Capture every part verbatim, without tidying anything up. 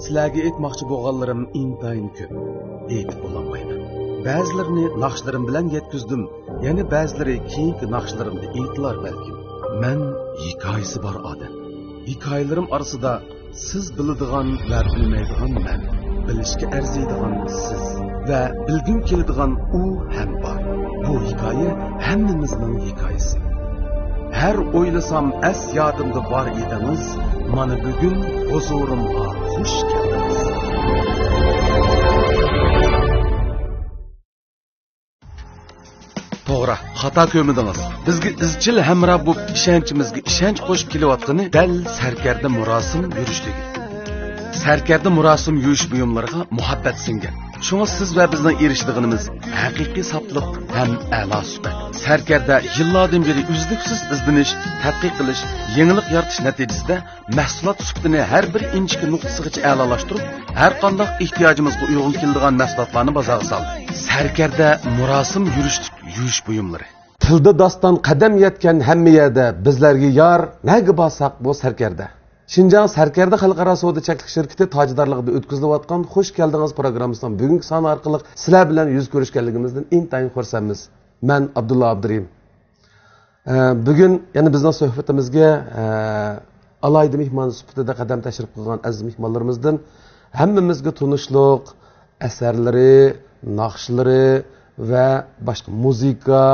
سىلەرگە ئېيتماقچى بولغانلىرىم ئىنتايىن كۆپ. ئېيتىپ بولالمايمەن. بەزىلىرىنى ناخشىلىرىم بىلەن يەتكۈزدۈم. يەنە بەزىلىرى كېيىنكى ناخشىلىرىمدا ئېيتىلار بەلكىم. مەن ھېكايىسى بار ئادەم. ھېكايىلىرىم ئارىسىدا سىز بىلىدىغان ۋە بىلمەيدىغان مەن، بىلىشكە ئەرزىيدىغان سىز ۋە بىلگۈم كېلىدىغان ئۇ ھەم بار. بۇ ھېكايە ھەممىمىزنىڭ ھېكايىسى. ھەر ئويلىسام ئەس يادىمدا بار ئىدىڭىز، مانا بۈگۈن ھۇزۇرۇمغا خۇش كەلدىڭىز. توغرا، خاتا كۆرمىدىڭىز. بىزگە ئىزچىل ھەمراھ بولۇپ، ئىشەنچىمىزگە ئىشەنچ قوشۇپ كېلىۋاتقىنى دەل سەركەردە مۇراسىم يۈرۈشلۈكى. سەركەردە مۇراسىم يۈرۈش بۇيۇملىرىغا مۇھەببەت سىڭگەن. شۇڭا سىز ۋە بىزنىڭ ئېرىشىدىغىنىمىز ھەقىقىي ساپلىق ھەم ئەلا سۈپەت. سەركەردە يىللاردىن بېرى ئۈزلۈكسىز ئىزدىنىش، تەتقىق قىلىش، يېڭىلىق يارىتىش نەتىجىسىدە مەھسۇلات سۈپىتىنى ھەر بىر ئىنچىكە نۇقتىسىغىچە ئەلالاشتۇرۇپ، ھەر قانداق ئېھتىياجىمىزغا ئۇيغۇن كېلىدىغان مەھسۇلاتلارنى بازارغا سالدى. سەركەردە مۇراسىم يۈرۈشلۈك يۈرۈش بۇيۇملىرى. تىلدا داستان قەدەم يەتكەن ھەممە يەردە، بىزلەرگە يار، نەگە بارساق بۇ سەركەردە. شىنجاڭ سەركەردە خەلقئارا سودا چەكلىك شىركىتى تاجدارلىقىدا ئۆتكۈزۈلۈۋاتقان خوش كەلدىڭىز پروگراممىسىنىڭ بۈگۈنكى سانى ئارقىلىق سىلەر بىلەن يۈز كۆرۈشكەنلىكىمىزدىن ئىنتايىن خۇرسەنمىز. مەن ئابدۇللا ئابدۇرېھىم. ئە، بۈگۈن يەنە بىزنىڭ سۆھبىتىمىزگە، ئە، ئالاھىدە مېھمان سۈپىتىدە قەدەم تەشرىپ قىلغان ئەزىز مېھمانلىرىمىزدىن ھەممىمىزگە تونۇشلۇق ئەسەرلىرى، ناخشىلىرى ۋە باشقا مۇزىكا،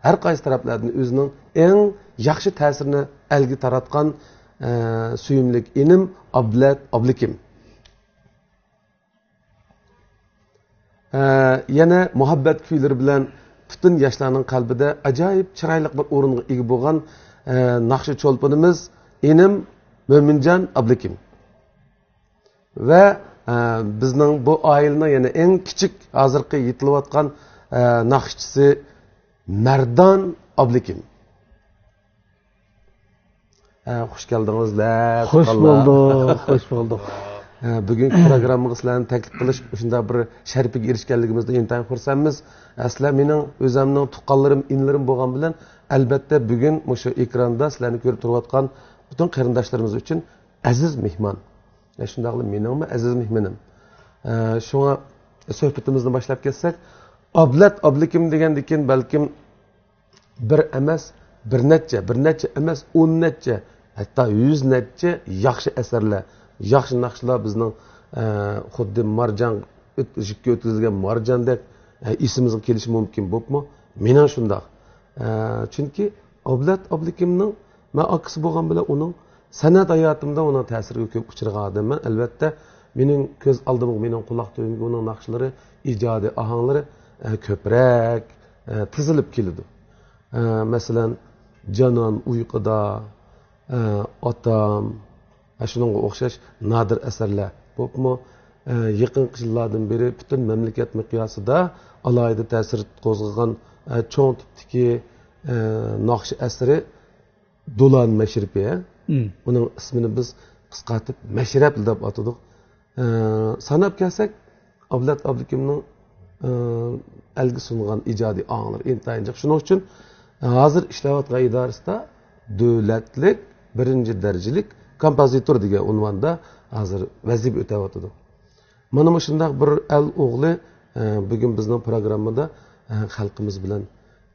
ھەر قايسى تەرەپلەردىن ئۆزىنىڭ ئەڭ ياخشى تەسىرىنى ئەلگە تاراتقان، ئە، سۆيۈملۈك ئىنىم ئابلەت ئابلىكىم. ئە، يەنە مۇھەببەت كۈيلىرى بىلەن پۈتۈن ياشلارنىڭ قەلبىدە ئاجايىپ چىرايلىق بىر ئورۇنغا ئىگە بولغان، ئە، ناخشا چولپىنىمىز ئىنىم مۆمىنجان ئابلىكىم. ۋە، ئە، بىزنىڭ بۇ ئائىلىنىڭ يەنە ئەڭ كىچىك، ھازىرقى يېتىلىۋاتقان، ئە، ناخشىچىسى مەردان ئابلىكىم. ئە، خۇش كەلدىڭىزلەر، خۇش تۇغقانلار. بولدۇق، خۇش بولدۇق. ئە، بۈگۈنكى پروگراممىغا سىلەرنى تەكلىپ قىلىش، شۇنداق بىر شەرىپىگە ئېرىشكەنلىكىمىزدىن ئىنتايىن خۇرسەنمىز. ئە، سىلەر مېنىڭ ئۆزەمنىڭ تۇغقانلىرىم، ئىنىلىرىم بولغان بىلەن، ئەلبەتتە، بۈگۈن مۇشۇ ئېكراندا سىلەرنى كۆرۈپ تۇرۇۋاتقان پۈتۈن قېرىنداشلىرىمىز ئۈچۈن ئەزىز مېھمان. ئە، شۇنداقلا مېنىڭمۇ ئەزىز مېھمىنىم. ئە، شۇڭا سۆھبىتىمىزنى باشلاپ كەتسەك، ئابلەت ئابلىكىم دېگەندىكىن بەلكىم بىر ئەمەس، بىر نەچچە، بىر نەچچە ئەمەس، ئون نەچچە، ھەتتا يۈز نەچچە ياخشى ئەسەرلەر، ياخشى ناخشىلار بىزنىڭ، ئە، خۇددى مارجان، ئۆت-، جۈپكە ئۆتكۈزۈلگەن مارجاندەك، ئە، ئېسىمىزگە كېلىشى مۇمكىن بوپمۇ؟ مېنىڭ شۇنداق. ئە، چۈنكى ئابلەت ئابلىكىمنىڭ، مەن ئاكىسى بولغان بىلەن ئۇنىڭ سەنئەت ھاياتىمدا ئۇنىڭ تەسىرىگە كۆپ ئۇچرىغان ئادەممەن. ئەلۋەتتە، مېنىڭ كۆز ئالدىمغا، مېنىڭ قۇلاق تۈۋىمگە ئۇنىڭ ناخشىلىرى، ئىجادىي ئاھاڭلىرى، ئە، كۆپرەك، ئە، تىزىلىپ كېلىدۇ. ئە، مەسىلەن، جانان ئۇيقۇدا، ئە، ئاتام، ئە، شۇنىڭغا ئوخشاش نادىر ئەسەرلەر. بولۇپمۇ، ئە، يېقىنقى يىللاردىن بېرى پۈتۈن مەملىكەت مىقياسىدا ئالاھىدە تەسىر قوزغىغان، ئە، چوڭ تىپتىكى، ئە، ناخشا ئەسىرى دولان مەشرىپى، ھە؟ مم. ئۇنىڭ ئىسمىنى بىز قىسقارتىپ مەشرەپلا دەپ ئاتىدۇق. ئە، ساناپ كەلسەك، ئابلەت ئابلىكىمنىڭ، ئە، ئەلگە سۇنغان ئىجادىي ئاڭلىرى ئىنتايىن جىق. شۇنىڭ ئۈچۈن ھازىر ئىشلەۋاتقان ئىدارىسىدا دۆلەتلىك بىرىنچى دەرىجىلىك كومپوزىتور دېگەن ئۇنۋاندا ھازىر ۋەزىپە ئۆتەۋاتىدۇ. مانا مۇشۇنداق بىر ئەل ئوغلى، ئە، بۈگۈن بىزنىڭ پروگراممىدا، ئە، خەلقىمىز بىلەن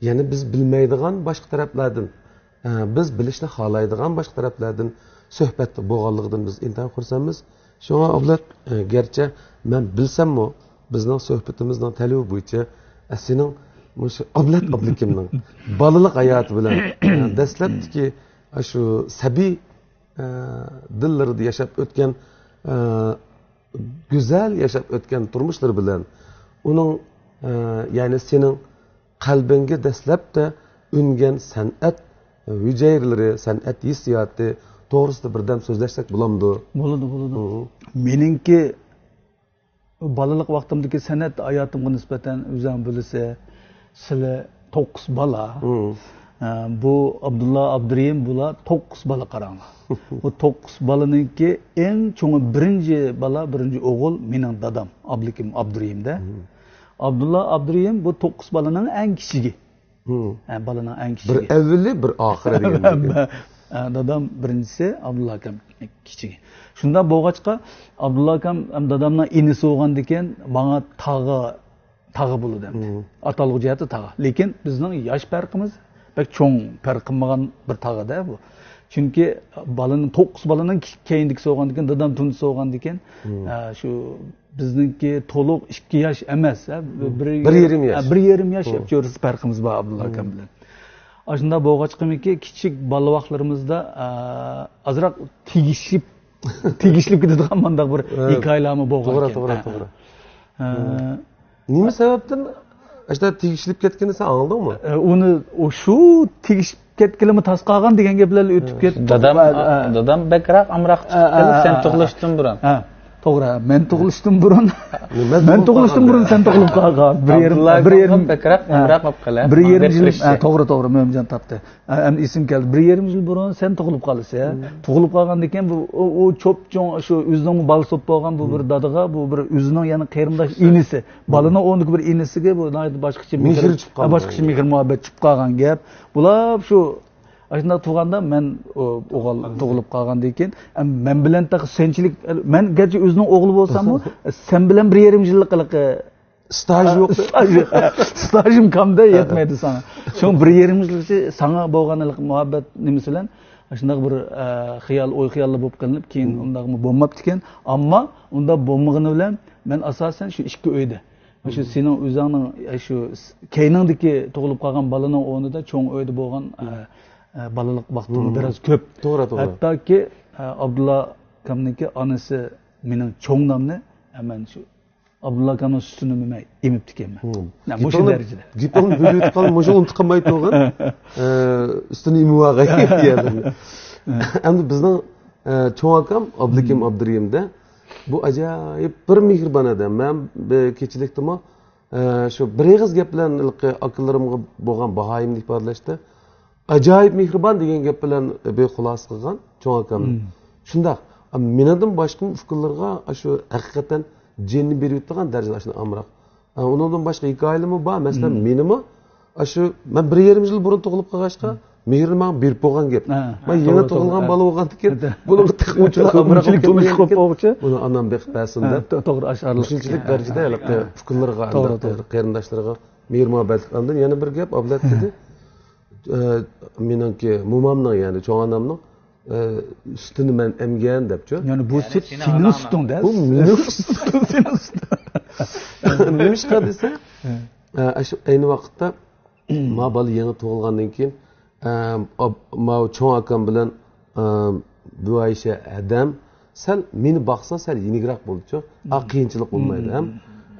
يەنە بىز بىلمەيدىغان باشقا تەرەپلەردىن، ئە، بىز بىلىشنى خالايدىغان باشقا تەرەپلەردىن سۆھبەتتە بولغانلىقىدىن بىز ئىنتايىن خۇرسەنمىز. شۇڭا ئابلەت، ئە، گەرچە مەن بىلسەممۇ، بىزنىڭ سۆھبىتىمىزنىڭ تەلىپى بويىچە، ئە، سېنىڭ مۇشۇ ئابلەت ئابلىكىمنىڭ بالىلىق ھاياتى بىلەن، ئە، دەسلەپتىكى شۇ سەبىي، ئە، دىللىرىدا ياشاپ ئۆتكەن، ئە، گۈزەل ياشاپ ئۆتكەن تۇرمۇشلىرى بىلەن ئۇنىڭ، ئە، يەنى سېنىڭ قەلبىڭگە دەسلەپتە ئۈنگەن سەنئەت ھۈجەيرىلىرى، سەنئەت ھېسسىياتى توغرىسىدا بىردەم سۆزلەشسەك بولامدۇ؟ بولىدۇ، بولىدۇ. مم. مېنىڭكى بالىلىق ۋاقتىمدىكى سەنئەت ھاياتىمغا نىسبەتەن ئۆزۈڭ بىلىسە، سىلە توققۇز بالا. مم. ئە، بۇ ئابدۇللا ئابدۇرېھىم، بۇلار توققۇز بالا قاراڭلار. بۇ توققۇز بالىنىڭكى ئەڭ چوڭى بىرىنچى بالا، بىرىنچى ئوغۇل مېنىڭ دادام، ئابلىكىم ئابدۇرېھىمدە. مم. ئابدۇللا ئابدۇرېھىم بۇ توققۇز بالىنىڭ ئەڭ كىچىكى. مم. ئە، بالىنىڭ ئەڭ بىر كىچىكى. ئەۋۋىلى، بىر ئاخىرى دېگەندەك. ئە، دادام بىرىنچىسى، ئابدۇللا ئاكام كىچىكى. شۇنداق بولغاچقا، ئابدۇللا ئاكام ھەم دادامنىڭ ئىنىسى بولغاندىكىن، ماڭا تاغا، تاغا بولىدۇ ئەمدى. ئاتالغۇ جەھەتتە تاغا. لېكىن بىزنىڭ ياش پەرقىمىز بەك چوڭ پەرق قىلمىغان بىر تاغىدا بۇ. چۈنكى بالىنىڭ، توققۇز بالىنىڭ كەينىدىكىسى بولغاندىكىن، دادام تۇنجىسى بولغاندىكىن، ئە، شۇ بىزنىڭكى تولۇق ئىككى ياش ئەمەس، ھە، بىر، بىر يېرىم ياش. ھە، بىر يېرىم ياش ئاپچورىسى پەرقىمىز بار ئابدۇللا ئاكام بىلەن. ئاشۇنداق بولغاچقىمىكى، كىچىك بالىۋاقلىرىمىزدا، ئە، ئازراق تېگىشىپ، تېگىشىپ كېتىدىغان مانداق بىر ھە. ھېكايىلەرمۇ بولغان توغرا، ئىكەن. توغرا، ھە. توغرا. ئە، نېمە سەۋەبتىن ئاشۇنداق تېگىشىپ كەتكىنىنى سەن ئاڭلىدىڭمۇ؟ ئە، ئۇنى، ئۇ شۇ تېگىشىپ كەتكىلىمۇ تاس قالغان دېگەن گەپلەرلا ئۆتۈپ كەتتى. دادام، ھە، ھە. دادام بەكرەك ئامراق چىقىپ ھە، كەلدى، ھە، سەن ھە، تۇغۇلۇشتىن بۇرۇن. ھە، توغرا، مەن تۇغۇلۇشتىن بۇرۇن. مەن مەن تۇغۇلۇشتىن بۇرۇن سەن تۇغۇلۇپ قالغان. بىر يېرىم، ئابدۇللا بىر يېرىم، بەكرەك ھە. ئامراق بولۇپ قالە. بىر يېرىم يىل، ھە، توغرا، توغرا، مۆمىنجان تاپتى. ھە، ئەمدى ئېسىمگە كەلدى. بىر يېرىم يىل بۇرۇن سەن تۇغۇلۇپ قالىسەن. تۇغۇلۇپ قالغاندىن كېيىن بۇ، ئۇ، ئۇ چوپچوڭ شۇ ئۆزىنىڭ بالىسى بولۇپ قالغان بۇ بىر دادىغا، بۇ بىر ئۆزىنىڭ يەنە قېرىنداش ئىنىسى. بالىنىڭ ئورنىدىكى بىر ئىنىسىگە بۇ ناھايىتى باشقىچە مېھىر مېھىر، چۈشۈپ قالغان. باشقىچە مېھىر مۇھەببەت چۈشۈپ قالغان گەپ. بۇلار شۇ، ئاشۇنداق تۇغاندا مەن، ئۇ، ئوغۇل تۇغۇلۇپ قالغاندىن كېيىن، ئەم، مەن بىلەن تېخى سەنچىلىك، مەن گەرچە ئۆزىنىڭ ئوغلى بولساممۇ، سەن بىلەن بىر يېرىم يىللىق ھېلىقى ستاژ يوق. ستاژ، ستاژىم كامدا يەتمەيدۇ ساڭا. شۇڭا بىر يېرىم يىلغىچە ساڭا بولغان ھېلىقى مۇھەببەت نېمىسى بىلەن ئاشۇنداق بىر، ئە، خىيال، ئوي خىياللار بولۇپ قېلىپ، كېيىن ئۇنداقمۇ بولماپتىكەن. ئەمما ئۇنداق بولمىغىنى بىلەن مەن ئاساسەن شۇ ئىككى ئۆيدە، شۇ سېنىڭ ئۆزۈڭنىڭ، ئە، شۇ س-، كەينىڭدىكى تۇغۇلۇپ قالغان بالىنىڭ ئورنىدا چوڭ ئۆيدە بولغان، ئە، ئە، بالىلىق ۋاقتىم بىراز كۆپ. توغرا، توغرا. ھەتتاكى، ئە، ئابدۇللا ئاكامنىڭكى ئانىسى مېنىڭ چوڭ ئانامنى، ئە، مەن شۇ ئابدۇللا ئاكامنىڭ سۈتىنىمۇ مەن ئېمىپتىكەنمەن. مۇشۇ دەرىجىدە. گېپىڭنى بۆلۈۋېتىپ قالما، مۇشۇ ئۇنتۇپ قالماي تۇرغىن. ئە، سۈتىنى ئېمىۋالغاي دېگەنلىرىنى. ئەمدى بىزنىڭ، ئە، چوڭ ئاكام ئابلىكىم ئابدۇرېھىمدە بۇ ئاجايىپ بىر مېھرىبان ئادەم. مەن بىر كېچىلىكتىمۇ، ئە، شۇ بىر ئېغىز گەپ بىلەن ھېلىقى ئاكىلىرىمغا بولغان باھايىمنى ئىپادىلەشتە، ئاجايىپ مېھرىبان دېگەن گەپ بىلەن بىر خۇلاسە قىلغان چوڭ ئاكامنى. شۇنداق. مېنىڭدىن باشقىمۇ ئۇكىلىرىغا ئاشۇ ھەقىقەتەن جېنىنى بېرىۋېتىدىغان دەرىجىدە ئاشۇنداق ئامراق. ئۇنىڭدىن باشقا ھېكايىلىرىمۇ بار. مەسىلەن، مېنىمۇ ئاشۇ مەن بىر يېرىم يىل بۇرۇن تۇغۇلۇپ قالغاچقا، مېھرىنى ماڭا بېرىپ بولغان گەپ. مەن يېڭى تۇغۇلغان بالا بولغاندىكىن، بۇنىڭغا تېخىمۇ ئۇنچىلىك ئۇنچىلىك ئۇنچىلىك ئۇنچىلىك بولۇپ قالغان بولغۇچە. بۇنى ئانام بېقىپ بەرسۇن دەپ. توغرا، ئاشۇ ئارىلىق. مۇشۇنچىلىك دەرىجىدە ھېلىقى ئۇكىلىرىغا، توغرا، توغرا. قېرىنداشلىرىغا مېھىر مۇھەببەتلىك. ئاندىن يەنە بىر گەپ، ئابلەت دېدى. ئە، مېنىڭكى مومامنىڭ، يەنى چوڭ ئانامنىڭ، ئە، سۈتىنى مەن ئەمگەن دەپچۇ. يەنى بۇ سۈت سېنىڭ سۈتۈڭدە. بۇ مېنىڭ سۈتۈم، سېنىڭ سۈتۈڭ. نېمىشقا دېسە، ئە، ئاشۇ ئەينى ۋاقىتتا ما بالا يېڭى تۇغۇلغاندىن كېيىن، ئە، ئاب-، ماۋۇ چوڭ ئاكام بىلەن، ئە، بۈۋايشە ھەدەم سەل مېنى باقسا سەل يېنىكرەك بولىدۇچۇ. ئا، قىيىنچىلىق بولمايدۇ ھەم،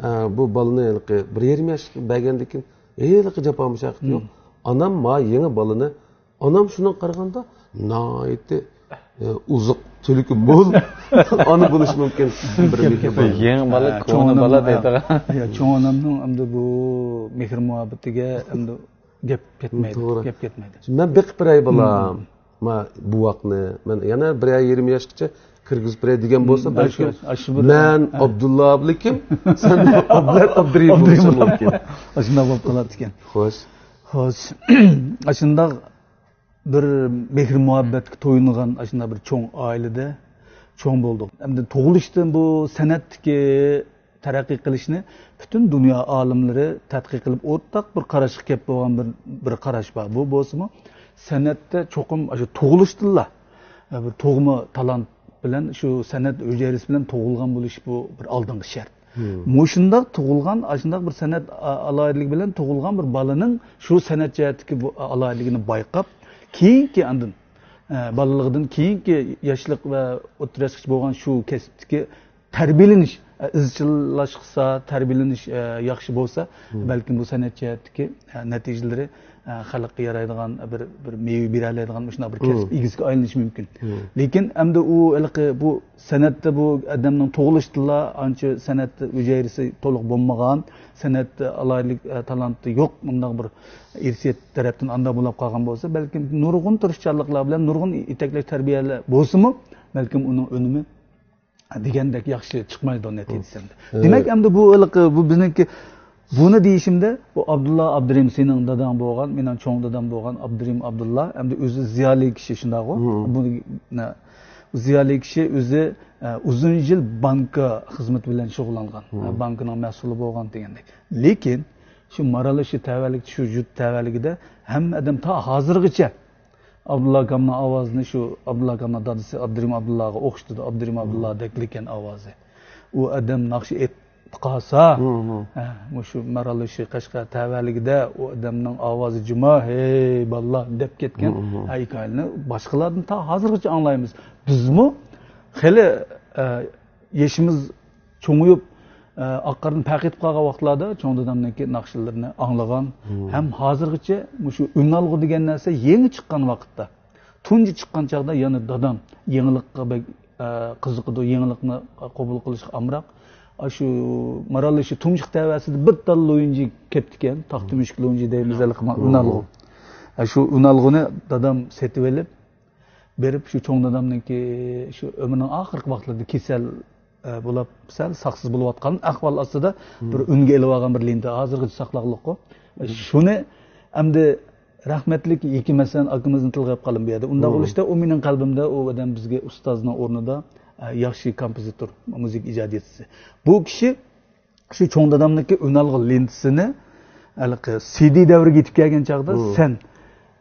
ئە، بۇ بالىنى ھېلىقى بىر يېرىم ياشقا بەرگەندىن كېيىن ھېلىقى جاپا مۇشەققىتى يوق. ئانام ما يېڭى بالىنى، ئانام شۇنىڭغا قارىغاندا ناھايىتى، ئە، ئوزۇق تۈلۈكى مول ئانا بولۇشى مۇمكىن. بىر مېھرىبان. يېڭى بالا، ھە، كونا بالا دەيدىغان. ھە، چوڭ ئانامنىڭ ئەمدى بۇ مېھىر مۇھەببىتىگە ئەمدى گەپ كەتمەيدۇ، توغرا. گەپ كەتمەيدۇ. مەن بېقىپ بېرەي بالام. ما بوۋاقنى، مەن يەنە بىر يېرىم ياشقىچە كىرگۈزۈپ بېرەي دېگەن بولسا، بەلكىم مەن ئابدۇللا ئابلىكىم، سەن ئابلەت ئابدۇرېھىم بولۇشى مۇمكىن. ئاشۇنداق بولۇپ قالاتتىكەن. خوش. خوش. ئاشۇنداق بىر مېھىر مۇھەببەتكە تويۇنغان ئاشۇنداق بىر چوڭ ئائىلىدە چوڭ بولدۇق. ئەمدى تۇغۇلۇشتىن بۇ سەنئەتتىكى تەرەققىي قىلىشنى پۈتۈن دۇنيا ئالىملىرى تەتقىق قىلىپ، ئورتاق بىر قاراشقا كەپ بولغان بىر، بىر قاراش بار. بۇ بولسىمۇ، سەنئەتتە چوقۇم ئاشۇ تۇغۇلۇشتىنلا، بىر تۇغما تالانت بىلەن، شۇ سەنئەت ھۈجەيرىسى بىلەن تۇغۇلغان بولۇش، بۇ بىر ئالدىنقى شەرت. مۇشۇنداق تۇغۇلغان، ئاشۇنداق بىر سەنئەت ئا-، ئالاھىدىلىكى بىلەن تۇغۇلغان بىر بالىنىڭ شۇ سەنئەت جەھەتتىكى بۇ ئالاھىدىلىكىنى بايقاپ، كېيىنكى ئاندىن، ئە، بالىلىقىدىن كېيىنكى ياشلىق ۋە ئوتتۇرا ياشقىچە بولغان شۇ كەسىپتىكى تەربىيەلىنىش، ئە، ئىزچىللاشقا، تەربىيەلىنىش، ئە، ياخشى بولسا، بەلكىم بۇ سەنئەت جەھەتتىكى، ئە، نەتىجىلىرى، ئە، خەلققە يارايدىغان بىر، بىر مېۋە بېرەلەيدىغان مۇشۇنداق بىر كەسىپ ئىگىسىگە ئايلىنىشى مۇمكىن. لېكىن ئەمدى ئۇ ھېلىقى بۇ سەنئەتتە بۇ ئادەمنىڭ تۇغۇلۇشىدىلا ئانچە سەنئەت ھۈجەيرىسى تولۇق بولمىغان، سەنئەتتە ئالاھىدىلىك، ئە، تالانتى يوق، مۇنداق بىر ئىرسىيەت تەرەپتىن ئانداق بولۇپ قالغان بولسا، بەلكىم نۇرغۇن تىرىشچانلىقلار بىلەن، نۇرغۇن يېتەكلەش تەربىيەلەر بولسىمۇ، بەلكىم ئۇنىڭ ئۈنۈمى دېگەندەك ياخشى چىقمايدۇ نەتىجىسى ئەمدى. دېمەك، ئەمدى بۇ ھېلىقى، بۇ بىزنىڭكى بۇنى دېيىشىمدە، بۇ ئابدۇللا ئابدۇرېھىم، سېنىڭ داداڭ بولغان، مېنىڭ چوڭ دادام بولغان ئابدۇرېھىم ئابدۇللا، ئەمدى ئۆزى زىيالىي كىشى، شۇنداقغۇ؟ بۇ، نە، زىيالىي كىشى ئۆزى، ئە، ئۇزۇن يىل بانكا خىزمىتى بىلەن شۇغۇللانغان، ئە، بانكىنىڭ مەسئۇلى بولغان دېگەندەك. لېكىن شۇ مارالبېشى تەۋەلىكتە، شۇ يۇرت تەۋەلىكىدە ھەممە ئادەم تا ھازىرغىچە ئابدۇللا ئاكامنىڭ ئاۋازىنى، شۇ ئابدۇللا ئاكامنىڭ دادىسى ئابدۇرېھىم ئابدۇللاغا ئوخشىتىدۇ، ئابدۇرېھىم ئابدۇللادەكلىكەن ئاۋازى. ئۇ ئادەم ناخشا ئېيتىپ قالسا، ھە، مۇشۇ مارالبېشى قەشقەر تەۋەلىكىدە ئۇ ئادەمنىڭ ئاۋازى جۇما، ھەي بالىلار دەپ كەتكەن ھېكايىلەرنى باشقىلاردىن تا ھازىرغىچە ئاڭلايمىز. بىزمۇ خېلى، ئە، يېشىمىز چوڭىيىپ، ئە، ئاق قارىدىن پەرق ئېتىپ قالغان ۋاقىتلاردا چوڭ دادامنىڭكى ناخشىلىرىنى ئاڭلىغان ھەم ھازىرغىچە مۇشۇ ئۈنئالغۇ دېگەن نەرسە يېڭى چىققان ۋاقىتتا، تۇنجى چىققان چاغدا يەنە دادام يېڭىلىققا بەك، ئە، قىزىقىدۇ، يېڭىلىقنى قوبۇل قىلىشقا ئامراق. ئاشۇ مارالبېشى تۇمشۇق تەۋەسىدە بىر تال لۇيىنجى كەپتىكەن، تاختا مۈشۈك لۇيىنجى دەيمىز ھېلىقى ئۈنئالغۇ. ئە، شۇ ئۈنئالغۇنى دادام سېتىۋېلىپ، بېرىپ شۇ چوڭ دادامنىڭكى شۇ ئۆمرىنىڭ ئاخىرقى ۋاقىتلىرىدا كېسەل، ئە، بولۇپ، سەل ساقسىز بولۇۋاتقان ئەھۋال ئاستىدا بىر ئۈنگە ئېلىۋالغان بىر لېنتا، ھازىرغىچە ساقلىقلىققۇ. شۇنى ئەمدى رەھمەتلىك ھېكىمھەسەن ئاكىمىزنى تىلغا ئېلىپ قالدىم بۇ يەردە. ئۇنداق بولۇشتا ئۇ مېنىڭ قەلبىمدە ئۇ ئادەم بىزگە ئۇستازنىڭ ئورنىدا، ئە، ياخشى كومپوزىتور، مۇزىكا ئىجادىيەتچىسى. بۇ كىشى شۇ چوڭ دادامنىڭكى ئۈنئالغۇ لېنتىسىنى ھېلىقى سىدى دەۋرىگە يېتىپ كەلگەن چاغدا سەن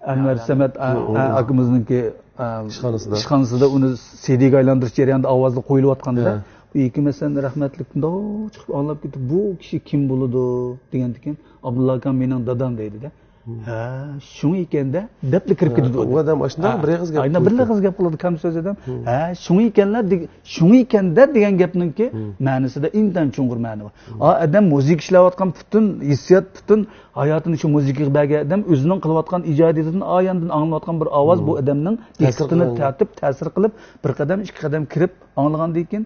ئەنۋەر سەمەت، ئە، ئە، ئاكىمىزنىڭكى، ئە، ئىشخانىسىدا. ئىشخانىسىدا ئۇنى سىدىگە ئايلاندۇرۇش جەريانىدا ئاۋازلار قويۇلۇۋاتقاندا، بۇ ھېكىمھەسەن رەھمەتلىك مۇنداق چىقىپ ئاڭلاپ كېتىپ، بۇ كىشى كىم بولىدۇ دېگەندىكىن، ئابدۇللا ئاكام مېنىڭ دادام دەيدۇ-دە. ھە، شۇڭا ئىكەن-دە، دەپلا كىرىپ كېتىدۇ ئۇ ئادەم. ئاشۇنداق بىر ئېغىز گەپ قىلىدۇ. بىر ئېغىز گەپ قىلىدۇ، كەم سۆز ئادەم. ھە، شۇڭا ئىكەنلەر دېگ-، شۇڭا ئىكەن-دە دېگەن گەپنىڭكى مەنىسىدە ئىنتايىن چوڭقۇر مەنە بار. ئا، ئادەم مۇزىكا ئىشلەۋاتقان، پۈتۈن ھېسسىيات، پۈتۈن ھاياتىنى شۇ مۇزىكىغا بەرگەن ئادەم ئۆزىنىڭ قىلىۋاتقان ئىجادىيىتىدىن ئاياندىن ئاڭلىنىۋاتقان بىر ئاۋاز بۇ ئادەمنىڭ دىققىتىنى تارتىپ، تەسىر قىلىپ، بىر قەدەم، ئىككى قەدەم كىرىپ ئاڭلىغاندىن كېيىن،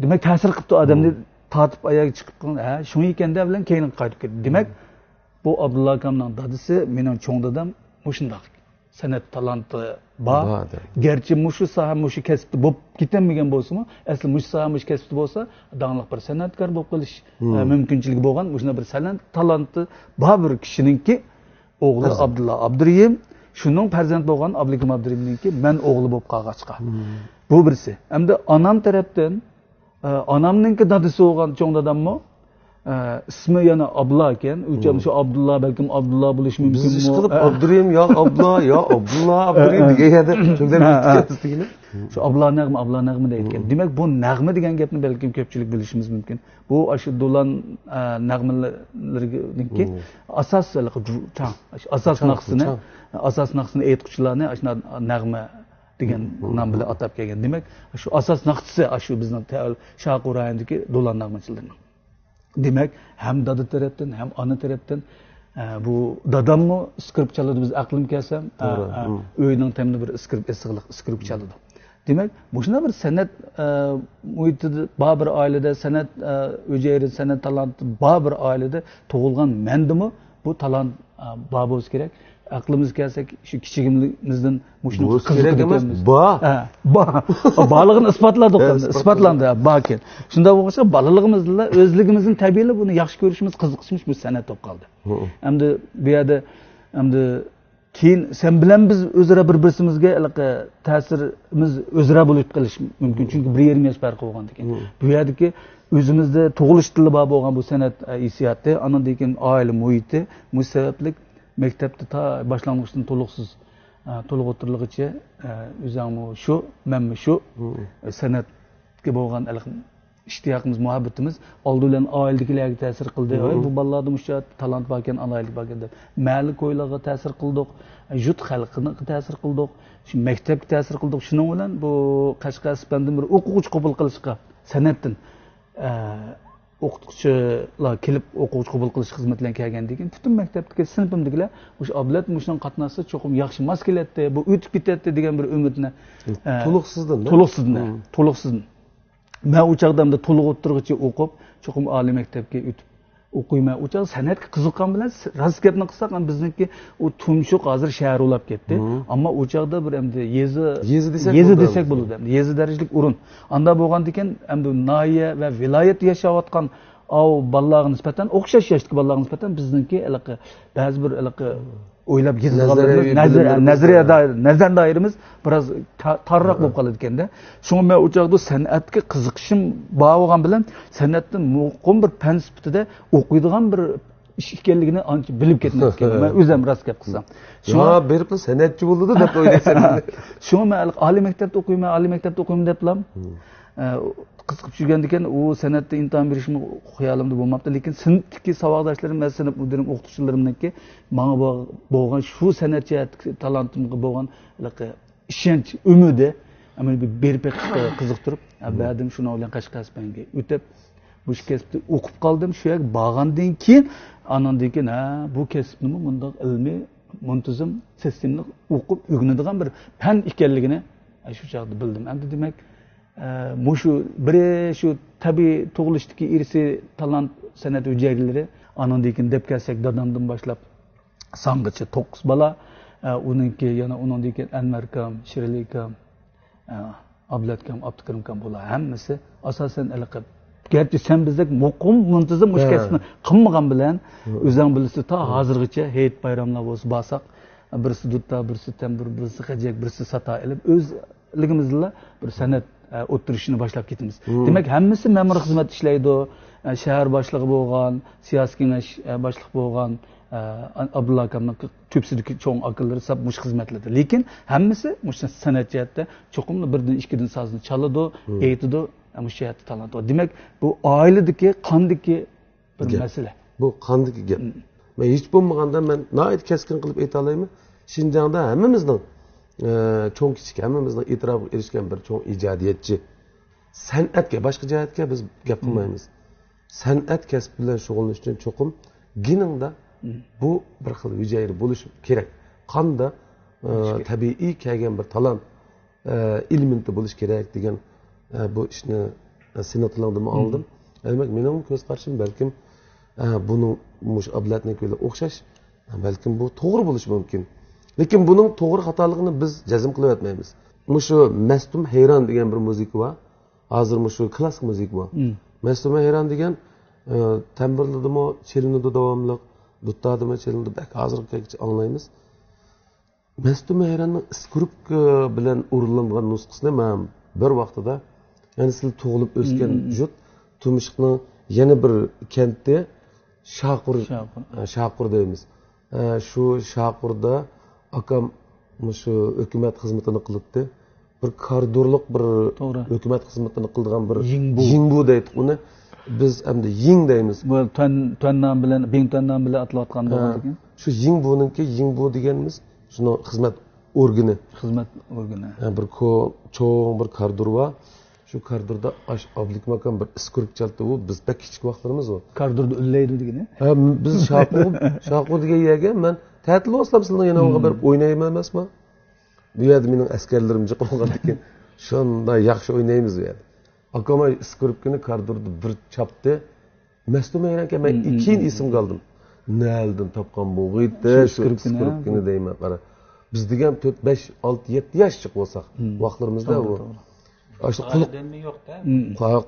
دېمەك، تەسىر قىپتۇ ئادەمنى، تارتىپ ئاياغىغا چىقىپ، ھە، شۇڭا ئىكەن-دە بىلەن كەينىگە قايتىپ كەتتى. دېمەك، بۇ ئابدۇللا ئاكامنىڭ دادىسى، مېنىڭ چوڭ دادام مۇشۇنداق سەنئەت تالانتى بار. بار، دەپ. گەرچە مۇشۇ ساھە، مۇشۇ كەسىپتە بولۇپ كېتەلمىگەن بولسىمۇ، ئەسلى مۇشۇ ساھە، مۇشۇ كەسىپتە بولسا، داڭلىق بىر سەنئەتكار بولۇپ قېلىش، ئە، مۇمكىنچىلىكى بولغان، مۇشۇنداق بىر سەنئەت تالانتى بار بىر كىشىنىڭكى ئوغلى ئابدۇللا ئابدۇرېھىم، شۇنىڭ پەرزەنت بولغان ئابلىكىم ئابدۇرېھىمنىڭكى مەن ئوغلى بولۇپ قالغاچقا. بۇ بىرسى. ئەمدى ئانام تەرەپتىن، ئە، ئانامنىڭكى دادىسى بولغان چوڭ داداممۇ، ئە، ئىسمى يەنە ئابلا ئىكەن. ئۆلچەم شۇ ئابدۇللا، بەلكىم ئابدۇللا بولۇشى مۇمكىنمۇ؟ بىز ئىشقىلىپ ئە، ئابدۇرېھىم، يا ئابلا، يا ئابدۇللا، ئابدۇرېھىم ئە، ئە. دېگەن يەردە شۇنداق ئە، ئە. كېتىپ كەتتىكىنە. شۇ ئابلا نەغمە، ئابلا نەغمە دەيدىكەن. دېمەك، بۇ نەغمە دېگەن گەپنى بەلكىم كۆپچىلىك بىلىشىمىز مۇمكىن. بۇ ئاشۇ دولان، ئە، نەغمىلىرىنىڭكى ئاساس، ھېلىقى چاڭ، ئاساس ناخشىسىنى، ئاساس ناخشىسىنى ئېيتقۇچىلارنى ئاشۇ نەغمە دېگەن نام بىلەن ئاتاپ كەلگەن. دېمەك، شۇ ئاساس ناخشىسى ئاشۇ بىزنىڭ تەۋەل شاقۇ رايونىدىكى دولان نەغمىچىلىرىنىڭ. دېمەك، ھەم دادا تەرەپتىن، ھەم ئانا تەرەپتىن، ئە، بۇ داداممۇ ئىسكرىپكا چالىدۇ، بىز ئەقلىم كەلسەم، ئە، ئە، ئۆينىڭ تەمىنى بىر ئىسكرىپ، ئېسىقلىق ئىسكرىپكا چالىدۇ. دېمەك، مۇشۇنداق بىر سەنئەت، ئە، مۇھىتىدا بار بىر ئائىلىدە، سەنئەت، ئە، ھۈجەيرە، سەنئەت تالانتى بار بىر ئائىلىدە تۇغۇلغان مەندىمۇ بۇ تالانت، ئە، بار بولسا كېرەك. ئەقلىمىز كەلسە، شۇ كىچىكىمىزدىن مۇشۇنى بولسا كېرەك ئەمەس، بار. ھە، بار. بارلىقىنى ئىسپاتلىدۇق، ھە، ئەمدى ئىسپاتلاندى. ئىسپاتلاندى، ھە، باركەن. شۇنداق بولغاچقا، بالىلىقىمىزدىلا ئۆزلۈكىمىزدىن تەبىئىيلا بۇنى ياخشى كۆرۈشىمىز، قىزىقىشىمىز بۇ سەنئەت بولۇپ قالدى. ئەمدى بۇ يەردە، ئەمدى كېيىن سەن بىلەن بىز ئۆزئارا بىر-بىرسىمىزگە ھېلىقى تەسىرىمىز ئۆزئارا بولۇپ قېلىشى مۇمكىن. چۈنكى بىر يېرىم ياش پەرقى بولغاندىكىن. بۇ يەردىكى ئۆزىمىزدە تۇغۇلۇش تىلى بار بولغان بۇ سەنئەت، ئە، ھېسسىياتى، ئاندىن كېيىن ئائىلە مۇھىتى، مۇشۇ سەۋەبلىك مەكتەپتە تا باشلانغۇچتىن تولۇقسىز، ئە، تولۇق ئوتتۇرىلىغىچە، ئە، ئۆزۈڭمۇ شۇ، مەنمۇ شۇ، ئە، سەنئەتكە بولغان ھېلىقى ئىشتىياقىمىز، مۇھەببىتىمىز ئالدى بىلەن ئائىلىدىكىلەرگە تەسىر قىلدى. ۋاي، بۇ بالىلاردا مۇشۇ تالانت باركەن، ئالاھىدىلىك باركەن دەپ. مەھەللە كويلارغا تەسىر قىلدۇق، يۇرت خەلقىگە تەسىر قىلدۇق، شۇ مەكتەپكە تەسىر قىلدۇق. شۇنىڭ بىلەن بۇ قەشقەر سىپەندىن بىر ئوقۇغۇچى قوبۇل قىلىشقا سەنئەتتىن، ئە، ئوقۇتقۇچىلار كېلىپ ئوقۇغۇچى قوبۇل قىلىش خىزمىتى بىلەن كەلگەندىن كېيىن، پۈتۈن مەكتەپتىكى سىنىپىمدىكىلەر مۇشۇ ئابلەت مۇشۇنىڭ قاتناشسا چوقۇم ياخشى ماس كېلەتتى، بۇ ئۆتۈپ كېتەتتى دېگەن بىر ئۈمىدنى، ئە، تولۇقسىزدىن، تولۇقسىزدىن، تولۇقسىزدىن. مەن ئۇ چاغدا ئەمدى تولۇق ئوتتۇرىغىچە ئوقۇپ، چوقۇم ئالىي مەكتەپكە ئۆتۈپ ئوقۇيمەن. ئۇ چاغدا سەنئەتكە قىزىققان بىلەن، راست گەپنى قىلساق، ئەمدى بىزنىڭكى ئۇ تۇمشۇق ھازىر شەھەر بولاپ كەتتى. ئەمما ئۇ چاغدا بىر ئەمدى يېزا، يېزا دېسەك يېزا بولىدۇ دېسەك ئەمدى. بولىدۇ ئەمدى. يېزا دەرىجىلىك ئورۇن. ئاندا بولغاندىكىن ئەمدى ناھىيە ۋە ۋىلايەتتە ياشاۋاتقان ئاۋۇ بالىلارغا نىسبەتەن، ئوخشاش ياشتىكى بالىلارغا نىسبەتەن بىزنىڭكى ھېلىقى بەزى بىر ھېلىقى ئويلاپ يېزىلغانلىرىمىز، نەزەرىيە، نەزەرىيە دائىرە، نەزەر دائىرىمىز بىراز تا-، تارراق بولۇپ قالىدىكەندە. شۇڭا مەن ئۇ چاغدا سەنئەتكە قىزىقىشىم بار بولغان بىلەن، سەنئەتنى مۇقىم بىر پەن سۈپىتىدە ئوقۇيدىغان بىر ئىش ئىكەنلىكىنى ئانچە بىلىپ كەتمەپتىكەنمەن. مەن ئۆزۈم راست گەپ قىلسام. شۇڭا بېرىپلا سەنئەتچى بولىدۇ دەپ ئويلايسەن. شۇڭا مەن ئالىي مەكتەپتە ئوقۇيمەن، ئالىي مەكتەپتە ئوقۇيمەن دەپلا، ئە، قىزىقىپ يۈرگەندىكىن، ئۇ سەنئەتتە ئىمتىھان بېرىشمۇ خىيالىمدا بولماپتۇ. لېكىن سىنىپتىكى ساۋاقداشلىرىم ۋە سىنىپ مۇدىرىم، ئوقۇتقۇچىلىرىمنىڭكى ماڭا بو-، بولغان شۇ سەنئەت جەھەتتىكى تالانتىمغا بولغان ھېلىقى ئىشەنچ، ئۈمىدى، مېنى بىر بېرىپ بېقىشقا قىزىقتۇرۇپ، ھە، بەدىم شۇنىڭ بىلەن قەشقەر ئەسپەنگە ئۆتۈپ، مۇشۇ كەسىپتە ئوقۇپ قالدىم. شۇ يەرگە بارغاندىن كېيىن، ئاناندىن كېيىن، ھە، بۇ كەسىپنىمۇ مۇنداق ئىلمىي، مۇنتىزىم، سىستېمىلىق ئوقۇپ ئۆگىنىدىغان بىر پەن ئىكەنلىكىنى، ھە، شۇ چاغدا بىلدىم. ئەمدى دېمەك، ئە، مۇشۇ بىرى شۇ تەبىئىي تۇغۇلۇشتىكى ئىرسىي تالانت، سەنئەت ھۈجەيرىلىرى، ئانىڭدىن كېيىن دەپ كەلسەك، دادامدىن باشلاپ ساڭغىچە توققۇز بالا، ئە، ئۇنىڭكى يەنە ئۇنىڭدىن كېيىن ئەنۋەركام، شىرلىكام، ئە، ئابلەتكام، ئابدۇكېرىمكام، بۇلار ھەممىسى ئاساسەن ھېلىقى، گەرچە سەن بىزدەك مۇقىم، مۇنتىزىم مۇشۇ كەسىپنى قىلمىغان بىلەن، ئۆزۈڭ بىلىسىز، تا ھازىرغىچە ھېيت بايراملار بولسا بارساق، بىرسى دۇتار، بىرسى تەمبۇر، بىرسى خەجەك، بىرسى ساتار ئېلىپ، ئۆزلۈكىمىزدىلا بىر سەنئەت، ئە، ئوتتۇرىشىنى باشلاپ كېتىمىز. دېمەك، ھەممىسى مەمۇرىي خىزمەتتە ئىشلەيدۇ، ئە، شەھەر باشلىقى بولغان، سىياسىي كېڭەش، ئە، باشلىقى بولغان، ئە، ئابدۇللا ئاكامنىڭ تۆپىسىدىكى چوڭ ئاكىلىرى ساپ مۇشۇ خىزمەتلەردە. لېكىن ھەممىسى مۇشۇ سەنئەت جەھەتتە چوقۇملا بىردىن، ئىككىدىن سازنى چالىدۇ، ئېيتىدۇ، ئە، مۇشۇ جەھەتتە تالانت بار. دېمەك، بۇ ئائىلىدىكى، قاندىكى بىر مەسىلە. بۇ قاندىكى گەپ. مەن ھېچ بولمىغاندا مەن ناھايىتى كەسكىن قىلىپ ئېيتالايمەن. شىنجاڭدا ھەممىمىزنىڭ، ئە، چوڭ كىچىك ھەممىمىزنىڭ ئېتىراپىغا ئېرىشكەن بىر چوڭ ئىجادىيەتچى. سەنئەتكە، باشقا جەھەتكە بىز گەپ قىلمايمىز. سەنئەت كەسپى بىلەن شۇغۇللىنىش ئۈچۈن چوقۇم گېنىڭدا بۇ بىر خىل ھۈجەيرە بولۇش كېرەك. قاندا، ئە، تەبىئىي كەلگەن بىر تالانت، ئە، ئېلېمېنتى بولۇش كېرەك دېگەن، ئە، بۇ ئىشنى، ئە، سېنىڭ تىلىڭدىنمۇ ئاڭلىدىم. دېمەك، مېنىڭ كۆز قارىشىم بەلكىم، ئە، بۇنىڭ مۇشۇ ئابلەتنىڭكى بىلەن ئوخشاش، بەلكىم بۇ توغرا بولۇشى مۇمكىن. لېكىن بۇنىڭ توغرا خاتالىقىنى بىز جەزم قىلىۋەتمەيمىز. مۇشۇ مەستۇم ھەيران دېگەن بىر مۇزىكا بار. ھازىر مۇشۇ كلاسسىك مۇزىكا بار. مەستۇم ھەيران دېگەن، ئە، تەمبۇرلىدىمۇ چېلىنىدۇ داۋاملىق، دۇتاردىمۇ چېلىنىدۇ، بەك ھازىرغا كەلگۈچە ئاڭلايمىز. مەستۇم ھەيراننىڭ ئىسكرىپكا بىلەن ئورۇنلانغان نۇسخىسىنى مەن بىر ۋاقتىدا، يەنى سىلەر تۇغۇلۇپ ئۆسكەن يۇرت، تۇمشۇقنىڭ يەنە بىر كەنتى شاقۇر، شاقۇر. شاقۇر دەيمىز. ئە، شۇ شاقۇردا ئاكام مۇشۇ ھۆكۈمەت خىزمىتىنى قىلاتتى. بىر كاردۇرلۇق بىر ھۆكۈمەت خىزمىتىنى قىلىدىغان بىر يىڭبۇ. يىڭبۇ دەيتتۇق ئۇنى. بىز ئەمدى يىڭ دەيمىز. بۇ تۈەن، تۈەن نام بىلەن، بىڭ تۈەن نام بىلەن ئاتىلىۋاتقان بولغاندىكىن. شۇ يىڭبۇنىڭكى، يىڭبۇ دېگىنىمىز شۇنىڭ خىزمەت ئورگىنى. خىزمەت ئورگىنى. ھە، بىر كو-، چوڭ بىر كاردۇر بار. شۇ كاردۇردا ئاش ئابلىكىم ئاكام بىر ئىسكرىپ چالتى. ئۇ بىز بەك كىچىك ۋاقىتلىرىمىز ئۇ. كاردۇردا ئۈنلەيدۇ دېگىنى. ھە، بىز شاقۇ، شاقۇ دېگەن يەرگە مەن تەتىل بولسام سىلىنىڭ يېنىڭىزغا بېرىپ ئوينايمەن ئەمەسمۇ؟ بۇ يەردە مېنىڭ ئەسكەرلىرىم جىق بولغاندىكىن شۇنداق ياخشى ئوينايمىز ئۇ يەردە. ئاكام ئىسكرىپكىنى كاردۇردا بىر چاپتى. مەستۇم ھەيرانكەن، مەن كېيىن ئېسىمگە ئالدىم. نەدىن تاپقان بولغىيتتى شۇ ئىسكرىپكىنى دەيمەن، قارا. بىز دېگەن تۆت، بەش، ئالتە، يەتتە ياشچىق بولساق، ۋاقىتلىرىمىزدا توغرا، ئۇ. توغرا. ئاشۇ قۇلۇق-، ئادەممۇ يوق-دە.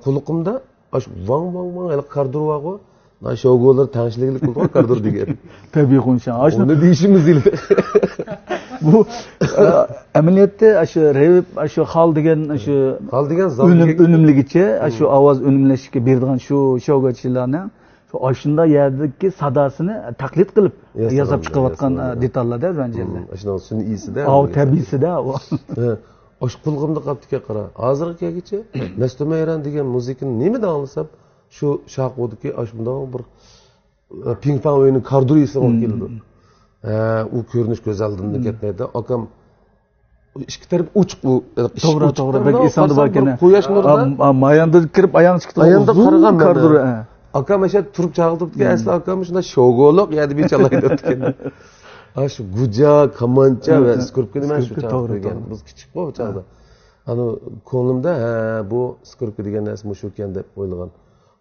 قۇلىقىمدا ئاشۇ ۋاڭ، ۋاڭ، ۋاڭ، ھېلىقى كاردۇر بارغۇ. شوگولار تەڭشىلىكلىك بولىدىغۇ كاردۇر دېگەن. تەبىئىي قوشنا. ئاشۇ ئۇنى دېيىشىمىز ئىلى. بۇ، ئە، ئەمەلىيەتتە ئاشۇ رېۋىپ، ئاشۇ خال دېگەن، ئاشۇ خال دېگەن زال ئۈنۈم، دېگەن. ئۈنۈملىگىچە، ئاشۇ ئاۋاز ئۈنۈملەشكە بېرىدىغان شۇ شوگاچىلارنىڭ شۇ ئاشۇنداق يەردىكى ساداسىنى تەقلىد قىلىپ ياسىغان، ياساپ چىقىۋاتقان، ياسىغان. ئە، دېتاللار-دە، ۋەنجەللەر. ئاشۇنىڭ سۈنئىيسى-دە. ئاۋۇ تەبىئىيسى-دە، ئۇ. ھە، ئاشۇ قۇلىقىمدا قاپتىكەن، قارا. ھازىرغا كەلگۈچە مەستۇم ھەيران دېگەن مۇزىكىنى نېمىدە ئاڭلىسام، شۇ شاقۇدىكى ئاشۇنداق بىر، ئە، پىڭ پاڭ ئۆينىڭ كاردۇرى ئېسىڭىزگە كېلىدۇ. ھە، ئۇ كۆرۈنۈش كۆز ئالدىمدىن كەتمەيدۇ. ئاكام ئىككى تەرەپ ئوچۇق ئۇ، ئىشىك توغرا، ئوچۇق توغرا، بىر بەك ئېسىڭدە بار ئىكەن. قۇياش نۇرىدا. ئا، ماياندا كىرىپ ئاياغ چىقتى. ئاياندا قارىغان مەن. كاردۇر، ھە. ئاكام ئەشە تۇرۇپ چاغلىتىپتىكەن، ئەسلى ئاكام شۇنداق شوگولۇق يەردە بىر چالاي دەپتىكەن. ئاشۇ گۇجا، كامانچا ۋە ئىسكرىپكىنى مەن شۇ چاغدا كۆرگەن. بىز كىچىك بۇ چاغدا. ئانا كۆڭلۈمدە، ھە، بۇ ئىسكرىپكا دېگەن نەرسە مۇشۇكەن دەپ ئويلىغان.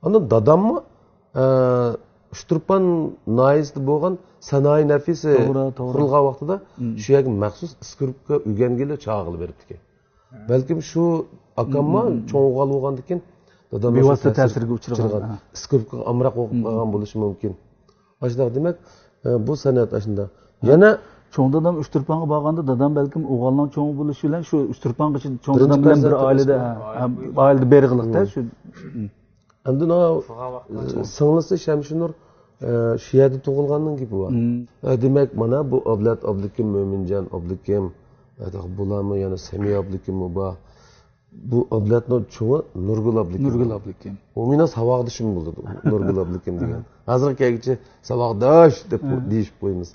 ئاندىن داداممۇ ئە، ئۇچتۇرپان ناھىيەسىدە بولغان سانائى نەفىسى قۇرۇلغان ۋاقتىدا شۇ يەرگە مەخسۇس ئىسكرىپكا ئۆگەنگىلى چاغىلى بېرىپتىكەن. بەلكىم شۇ ئاكاممۇ چوڭ ئوغۇل بولغاندىكىن دادام بىۋاسىتە تەسىرگە ئۇچرىغان، ئۇچرىغان، ھە. ئىسكىرىپكىغا ئامراق بولۇپ قالغان بولۇشى مۇمكىن. ئاشۇنداق دېمەك، ئە، بۇ سەنئەت ئاشۇنداق. ھە. يەنە چوڭ دادام ئۇچتۇرپانغا بارغاندا، دادام بەلكىم ئوغۇلنىڭ چوڭ بولۇشى بىلەن شۇ ئۇچتۇرپانغىچە چوڭ دادام بىلەن بىر ئائىلىدە، ھە، ھە، ئائىلىدە بېرىغلىقتا شۇ. ئەمدى ئۇنىڭ سىڭلىسى شەمشىنۇر، ئە، شۇ يەردە تۇغۇلغاننىڭ گېپى بار. ئە، دېمەك، مانا بۇ ئابلەت ئابلىكىم، مۆمىنجان ئابلىكىم، ئە، بۇلارمۇ يەنە سەمىيە ئابلىكىممۇ بار. بۇ ئابلەتنىڭ چوڭى نۇرگۈل ئابلىكىم. نۇرگۈل ئابلىكىم. ئۇ مېنىڭ ساۋاقدىشىم بولىدۇ، نۇرگۈل ئابلىكىم دېگەن. ھازىرغا كەلگۈچە ساۋاقداش دەپ دېيىشىپ قويىمىز.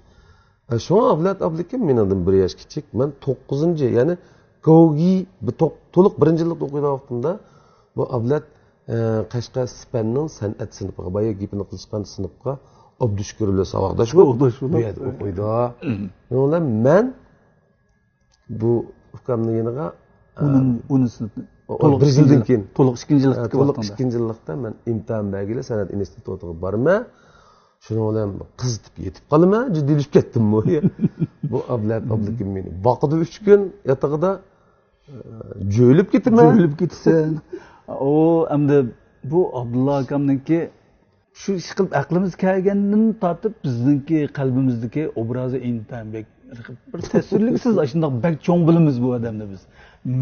ئە، شۇڭا ئابلەت ئابلىكىم مېنىڭدىن بىر ياش كىچىك. مەن توققۇزىنچى، يەنى گوگى بىر توق-، تولۇق بىرىنچى يىللىقتا ئوقۇيدىغان ۋاقتىمدا بۇ ئابلەت، ئە، قەشقەر سىپەننىڭ سەنئەت سىنىپىغا، بايا گېپىنى قىلىشقان سىنىپقا ئابدۇشۈكۈر بىلەن ساۋاقداش بولۇپ، ساۋاقداش بولۇپ، بۇ يەردە ئوقۇيدۇ. شۇنىڭ بىلەن مەن بۇ ئۇكامنىڭ يېنىغا، ئۇنىڭ، ئە، ئۇنىسى، ئۇ، تولۇق بىر ئىككىنچى يىلدىن يىل، كېيىن. تولۇق ئىككىنچى يىللىقتىكى ۋاقتىڭدا. ھە، تولۇق ئىككىنچى يىللىقتا مەن ئىمتىھان بەرگىلى سەنئەت ئىنستىتۇتىغا بارىمەن. شۇنىڭ بىلەن قىزىتىپ يېتىپ قالىمەن، جىددىيلىشىپ كەتتىممۇ. بۇ ئابلەت ئابلىكىم مېنى باقىدۇ ئۈچ كۈن ياتىقىدا، ئە، جۆيلۈپ كېتىمەن. جۆيلۈپ كېتىسەن. ئۇ ئەمدى بۇ ئابدۇللا ئاكامنىڭكى شۇ ئىش قىلىپ ئەقلىمىز كەلگەندىن تارتىپ بىزنىڭكى قەلبىمىزدىكى ئوبرازى ئىنتايىن بەك بىر تەسۋىرلىگۈسىز، ئاشۇنداق بەك چوڭ بىلىمىز بۇ ئادەمنى بىز.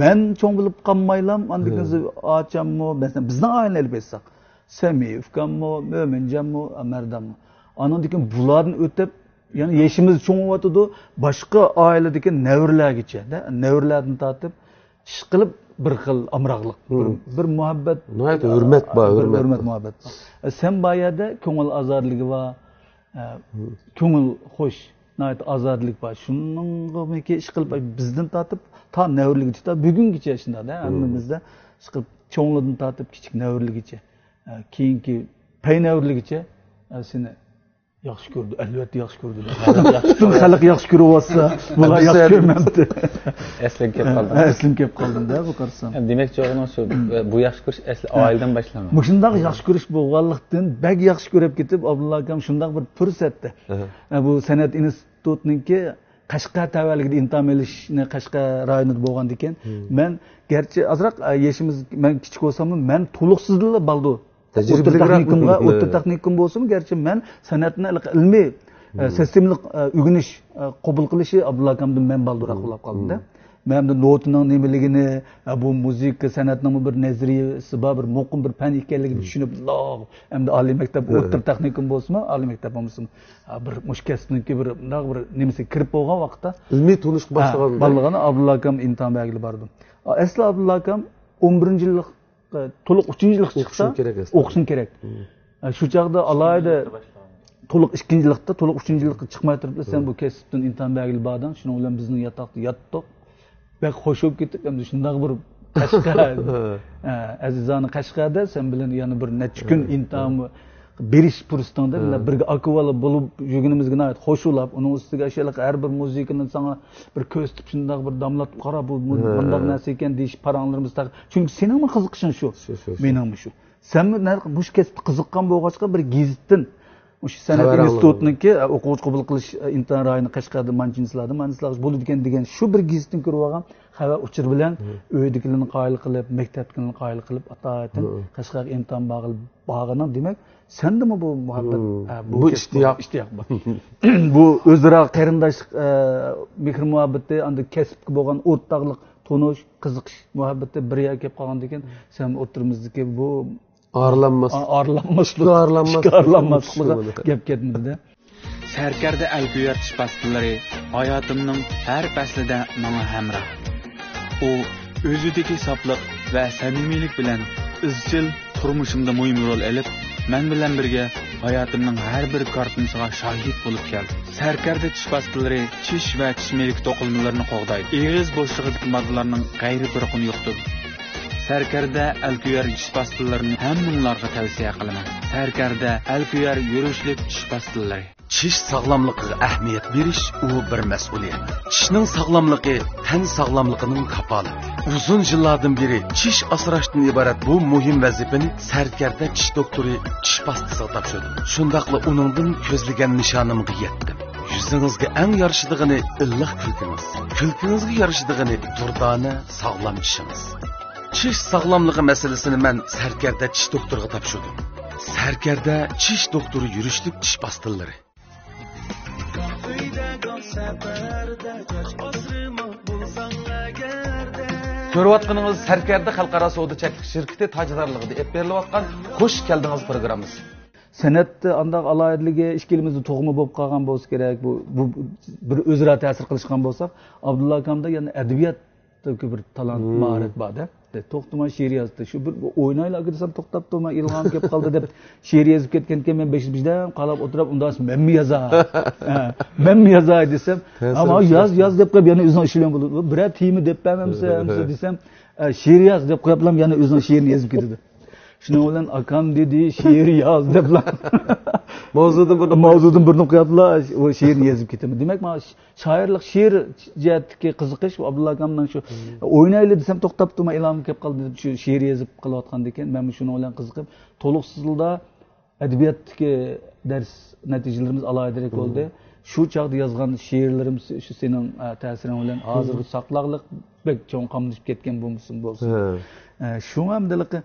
مەن چوڭ بىلىپ قالمايلام، ئاندىن كېيىن ئاچاممۇ، مەسىلەن، بىزنىڭ ئائىلىنى ئېلىپ ئېيتساق، سەمى ئۇكاممۇ، مۆمىنجانمۇ، مەردانمۇ. ئاندىن كېيىن بۇلاردىن ئۆتۈپ، يەنى يېشىمىز چوڭىيىۋاتىدۇ، باشقا ئائىلىدىكى نەۋرىلەرگىچە، نەۋرىلەردىن تارتىپ ئىشقىلىپ بىر خىل ئامراقلىق، بىر، بىر مۇھەببەت، ناھايىتى ھۆرمەت بار، بىر ھۆرمەت، ھۆرمەت، مۇھەببەت بار. ئە، سەن بار يەردە كۆڭۈل ئازادىلىكى بار، ئە، كۆڭۈل خوش، ناھايىتى ئازادىلىك بار. شۇنىڭغىمۇكى ئىشقىلىپ بىزدىن تارتىپ تا نەۋرىلىككىچە، تا بۈگۈنگىچە شۇنداق-دە، ھەممىمىزدە ئىشقىلىپ چوڭلىرىدىن تارتىپ كىچىك نەۋرىلىكىچە، ئە، كېيىنكى پەي نەۋرىلىكىچە، ئە، سېنى ياخشى كۆردى، ئەلۋەتتە ياخشى كۆردى. پۈتۈن خەلق ياخشى كۆرۈۋاتسا، بۇلار ياخشى كۆرمەمتى. ئەسلىگە كېلىپ قالدىم. ھە، ئەسلىگە كېلىپ قالدىم-دە بۇ قارىسام. ھە، دېمەكچى بولغىنىم شۇ، بۇ ياخشى كۆرۈش ئەسلى ئائىلىدىن باشلانغان. مۇشۇنداق ياخشى كۆرۈش بولغانلىقتىن، بەك ياخشى كۆرۈپ كېتىپ، ئابدۇللا ئاكام شۇنداق بىر پۇرسەتتە، ھە، بۇ سەنئەت ئىنستىتۇتىنىڭكى قەشقەر تەۋەلىكىدە ئىمتىھان ئېلىشنى قەشقەر رايونىدا بولغاندىكىن، مەن گەرچە ئازراق، ئە، يېشىمىز، مەن كىچىك بولساممۇ، مەن تولۇقسىزدىنلا بالدۇر تەجرىبىلىكرەك. ئوتتۇرا تېخنىكومغا، ئوتتۇرا تېخنىكوم بولسىمۇ، گەرچە مەن سەنئەتنى ئىلمىي، ئە، سىستېمىلىق، ئە، ئۆگىنىش، ئە، قوبۇل قىلىشى ئابدۇللا ئاكامدىن مەن بالدۇرراق بولۇپ قالدىم-دە. مەن ئەمدى نوتىنىڭ نېمىلىكىنى، ئە، بۇ مۇزىكا سەنئەتنىڭمۇ بىر نەزەرىيىسى بار، بىر مۇقىم بىر پەن ئىكەنلىكىنى چۈشىنىپ، ئەمدى ئالىي مەكتەپ، ئوتتۇرا تېخنىكوم بولسىمۇ، ئالىي مەكتەپ بولمىسىمۇ، ئا، بىر مۇشۇ كەسىپنىڭكى بىر مۇنداق بىر نېمىسىگە كىرىپ بولغان ۋاقىتتا، ئىلمىي تونۇشقا باشلىغان، بالىغان ئابدۇللا ئاكام ئىمتىھان بەرگىلى باردىم. ئا، ئەسلى ئابدۇللا ئاكام ئون بىرىنچى يىللىق، ئە، تولۇق ئۈچىنچى يىللىققا چىقسا، ئوقۇشۇڭ كېرەك ئەسلى. ئوقۇشۇڭ كېرەك. ئە، شۇ چاغدا ئالاھىدە تولۇق ئىككىنچى يىللىقتا، تولۇق ئۈچىنچى يىللىققا چىقماي تۇرۇپلا سەن بۇ كەسىپتىن ئىمتىھان بەرگىلى باردىڭ. شۇنىڭ بىلەن بىزنىڭ ياتاقتا ياتتۇق. بەك خوش بولۇپ كېتىپ، ئەمدى شۇنداق بىر قەشقەر، ئە، ئەزىزانە قەشقەردە سەن بىلەن يەنە بىر نەچچە كۈن ئىمتىھان بېرىش پۇرسىتىڭدە بىللە بىرگە ئاكا-بالا بولۇپ يۈرگىنىمىزگە ناھايىتى خوش بولاپ، ئۇنىڭ ئۈستىگە ئاشۇ ھېلىقى ھەر بىر مۇزىكىنى ساڭا بىر كۆرسىتىپ، شۇنداق بىر داملاتقا قاراپ، بۇ مۇ-، مۇنداق نەرسە ئىكەن دېيىش پاراڭلىرىمىز تاق-، چۈنكى سېنىڭمۇ قىزىقىشىڭ شۇ، شۇ، شۇ، شۇ. مېنىڭمۇ شۇ. سەنمۇ نە-، مۇشۇ كەسىپكە قىزىققان بولغاچقا، بىر گېزىتتىن، مۇشۇ سەنئەت ئىنستىتۇتىنىڭكى، ئە، ئوقۇغۇچى قوبۇل قىلىش، ئە، ئىمتىھان رايونى قەشقەردە مانچىنچىلاردا، مانچىنچىلارغىچە بولىدىكەن دېگەن شۇ بىر گېزىتتىن كۆرۈپ ئالغان خەۋەر ئۇچۇر بىلەن ئۆيدىكىلەرنى قايىل قىلىپ، مەكتەپتىكىلەرنى قايىل قىلىپ، ئاتايىتىن قەشقەرگە ئىمتىھان بارغىلى بارغىنىڭ، دېمەك، سەندىمۇ بۇ مۇھەببەت، ھە، بۇ بۇ كەسىپ، ئىشتىياق، ئىشتىياق بار. بۇ ئۆزئارا قېرىنداشلىق، ئە، مېھىر-مۇھەببىتى، ئاندىن كەسىپكە بولغان ئورتاقلىق، تونۇش، قىزىقىش، مۇھەببىتى بىر يەرگە كېلىپ قالغاندىن كېيىن، سەن ئوتتۇرىمىزدىكى بۇ ئارىلانماس-، ئا-، ئارىلانماسلىق، ئىككى ئارىلانماسلىق، ئىككى ئارىلانماسلىقىغا گەپ كەتمىدى-دە. سەركەردە ئەلكۆيەر چىش پاستىلىرى ھاياتىمنىڭ ھەر پەسلىدە ماڭا ھەمراھ. ئۇ ئۆزىدىكى ساپلىق ۋە سەمىمىيلىك بىلەن ئىزچىل تۇرمۇشۇمدا مۇھىم رول ئېلىپ، مەن بىلەن بىرگە ھاياتىمنىڭ ھەر بىر كارتىنىسىغا شاھىت بولۇپ كەلدى. سەركەردە چىش پاستىلىرى چىش ۋە چىش مەيلىكى توقۇلمىلىرىنى قوغدايدۇ. ئېغىز بوشلۇقىدىكى ماددىلارنىڭ غەيرىي پۇرىقىنى يوقىتىدۇ. سەركەردە ئەلكۆيەر چىش پاستىلىرىنى ھەممىڭلارغا تەۋسىيە قىلىمەن. سەركەردە ئەلكۆيەر يۈرۈشلۈك چىش پاستىلىرى. چىش ساغلاملىقىغا ئەھمىيەت بېرىش، ئۇ بىر مەسئۇلىيەت. چىشنىڭ ساغلاملىقى تەن ساغلاملىقىنىڭ كاپالىتى. ئۇزۇن يىللاردىن بېرى چىش ئاسراشتىن ئىبارەت بۇ مۇھىم ۋەزىپىنى سەركەردە چىش دوختۇرى چىش پاستىسىغا تاپشۇردى. شۇنداقلا ئۇنىڭدىن كۆزلىگەن نىشانىمغا يەتتىم. يۈزىڭىزگە ئەڭ يارىشىدىغىنى ئىللىق كۈلكىڭىز. كۈلكىڭىزگە يارىشىدىغىنى دۇردانە، ساغلام چىشىڭىز. چىش ساغلاملىقى مەسىلىسىنى مەن سەركەردە چىش دوختۇرىغا تاپشۇردۇم. سەركەردە چىش دوختۇرى يۈرۈشلۈك چىش پاستىلىرى. كۆرۈۋاتقىنىڭىز سەركەردە خەلقئارا سودا چەكلىك شىركىتى تاجدارلىقىدا ئېلىپ بېرىلىۋاتقان خۇش كەلدىڭىز پروگراممىسى. سەنئەتتە ئانداق ئالاھىدىلىكى ئىككىلىمىزدە تۇغما بولۇپ قالغان بولسا كېرەك، بۇ، بۇ بىر ئۆزئارا تەسىر قىلىشقان بولساق، ئابدۇللا ئاكامدا يەنە ئەدەبىياتتىكى بىر تالانت، مم، ماھارەت بار-دە. توختىماي شېئىر يازدى. شۇ بىر، بىر ئوينايلى ئاكا دېسەم، توختاپ تۇرماي ئىلھام كېلىپ قالدى دەپ شېئىر يېزىپ كەتكەنكەن، مەن بېشىم بىردەم قاراپ ئولتۇرۇپ، ئۇنداق مەنمۇ يازاي. ھە، مەنمۇ يازاي دېسەم، تەسىر ئەمما ياز، ياز دەپ قويۇپ يەنە ئۆزىنىڭ ئىشى بىلەن بولىدۇ. بىرەر تېما دەپ بەرمەمسەن دېسەم، ئە، شېئىر ياز دەپ قويۇپلا يەنە ئۆزىنىڭ شېئىرىنى يېزىپ كېتىدۇ. شۇنىڭ بىلەن ئاكام دېدى، شېئىر ياز دەپلا. ماۋزۇدىن بىرنى ماۋزۇدىن بىرنى قويۇپلا ئۇ شېئىرنى يېزىپ كېتىمەن. دېمەك، ماڭا ش-، شائىرلىق، شېئىر جەھەتتىكى قىزىقىش ئابدۇللا ئاكامنىڭ شۇ، مم، ئوينايلى دېسەم توختاپ تۇرماي ئىلھام كېلىپ قالدى دەپ شۇ شېئىر يېزىپ قېلىۋاتقاندىكىن، مەنمۇ شۇنىڭ بىلەن قىزىقىپ، تولۇقسىزلىدا ئەدەبىياتتىكى دەرس نەتىجىلىرىمىز ئالاھىدىرەك، مم، بولدى. شۇ چاغدا يازغان شېئىرلىرىم شۇ سېنىڭ، ئە، تەسىرىڭ بىلەن ھازىرغىچە ساقلاقلىق بەك چوڭ قاملىشىپ كەتكەن بولمىسۇن بولسۇن. ھە. ئە، شۇڭا ئەمدى ھېلىقى،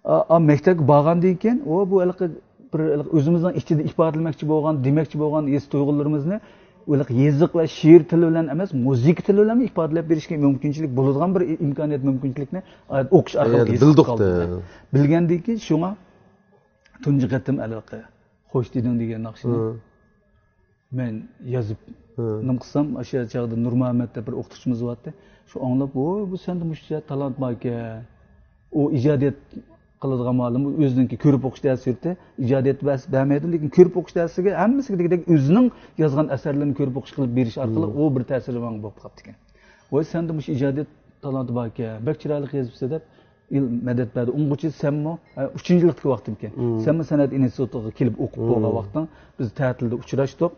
ئا، ئا، مەكتەپكە بارغاندىن كېيىن، ئۇ بۇ ھېلىقى بىر ھېلىقى ئۆزىمىزنىڭ ئىچىدە ئىپادىلىمەكچى بولغان، دېمەكچى بولغان ھېس تۇيغۇلىرىمىزنى ھېلىقى يېزىق ۋە شېئىر تىلى بىلەن ئەمەس، مۇزىكا تىلى بىلەن ئىپادىلەپ بېرىشكە مۇمكىنچىلىك بولىدىغان بىر ئىمكانىيەت، مۇمكىنچىلىكنى، ئا، ئوقۇش ئارقىلىق ھېس قىلدۇق قىلدىم. بىلگەندىن كېيىن شۇڭا تۇنجى قېتىم ھېلىقى خوش دېدىڭ دېگەن ناخشىنى، ھە، مەن يازىپ، ھە، نېمە قىلسام، ئاشۇ چاغدا نۇرمۇھەممەت دەپ بىر ئوقۇتقۇچىمىز بارتى. شۇ ئاڭلاپ، ۋوي، بۇ سەندە مۇشۇنچە تالانت باركەن. ئۇ ئىجادىيەت قىلىدىغان مۇئەللىم، ئۆزىنىڭكى كۆرۈپ ئوقۇش دەرسى يۈرتى. ئىجادىيەت دەرسى بەرمەيدۇ، لېكىن كۆرۈپ ئوقۇش دەرسىگە ھەممىسىگە دېگۈدەك ئۆزىنىڭ يازغان ئەسەرلىرىنى كۆرۈپ ئوقۇش قىلىپ بېرىش ئارقىلىق، مم، ئۇ بىر تەسىرى ماڭا بولۇپ قاپتىكەن. ۋوي، سەندە مۇشۇ ئىجادىيەت تالانتى باركەن، بەك چىرايلىق يېزىپسەن دەپ، ئىل مەدەت بەردى. ئۇنىڭغىچە سەنمۇ، ئە، ئۈچىنچى يىللىقتىكى ۋاقتىم ئىكەن. مم. سەنمۇ سەنئەت ئىنستىتۇتىغا كېلىپ ئوقۇپ، مم، بولغان ۋاقتىڭ، بىز تەتىلدە ئۇچراشتۇق.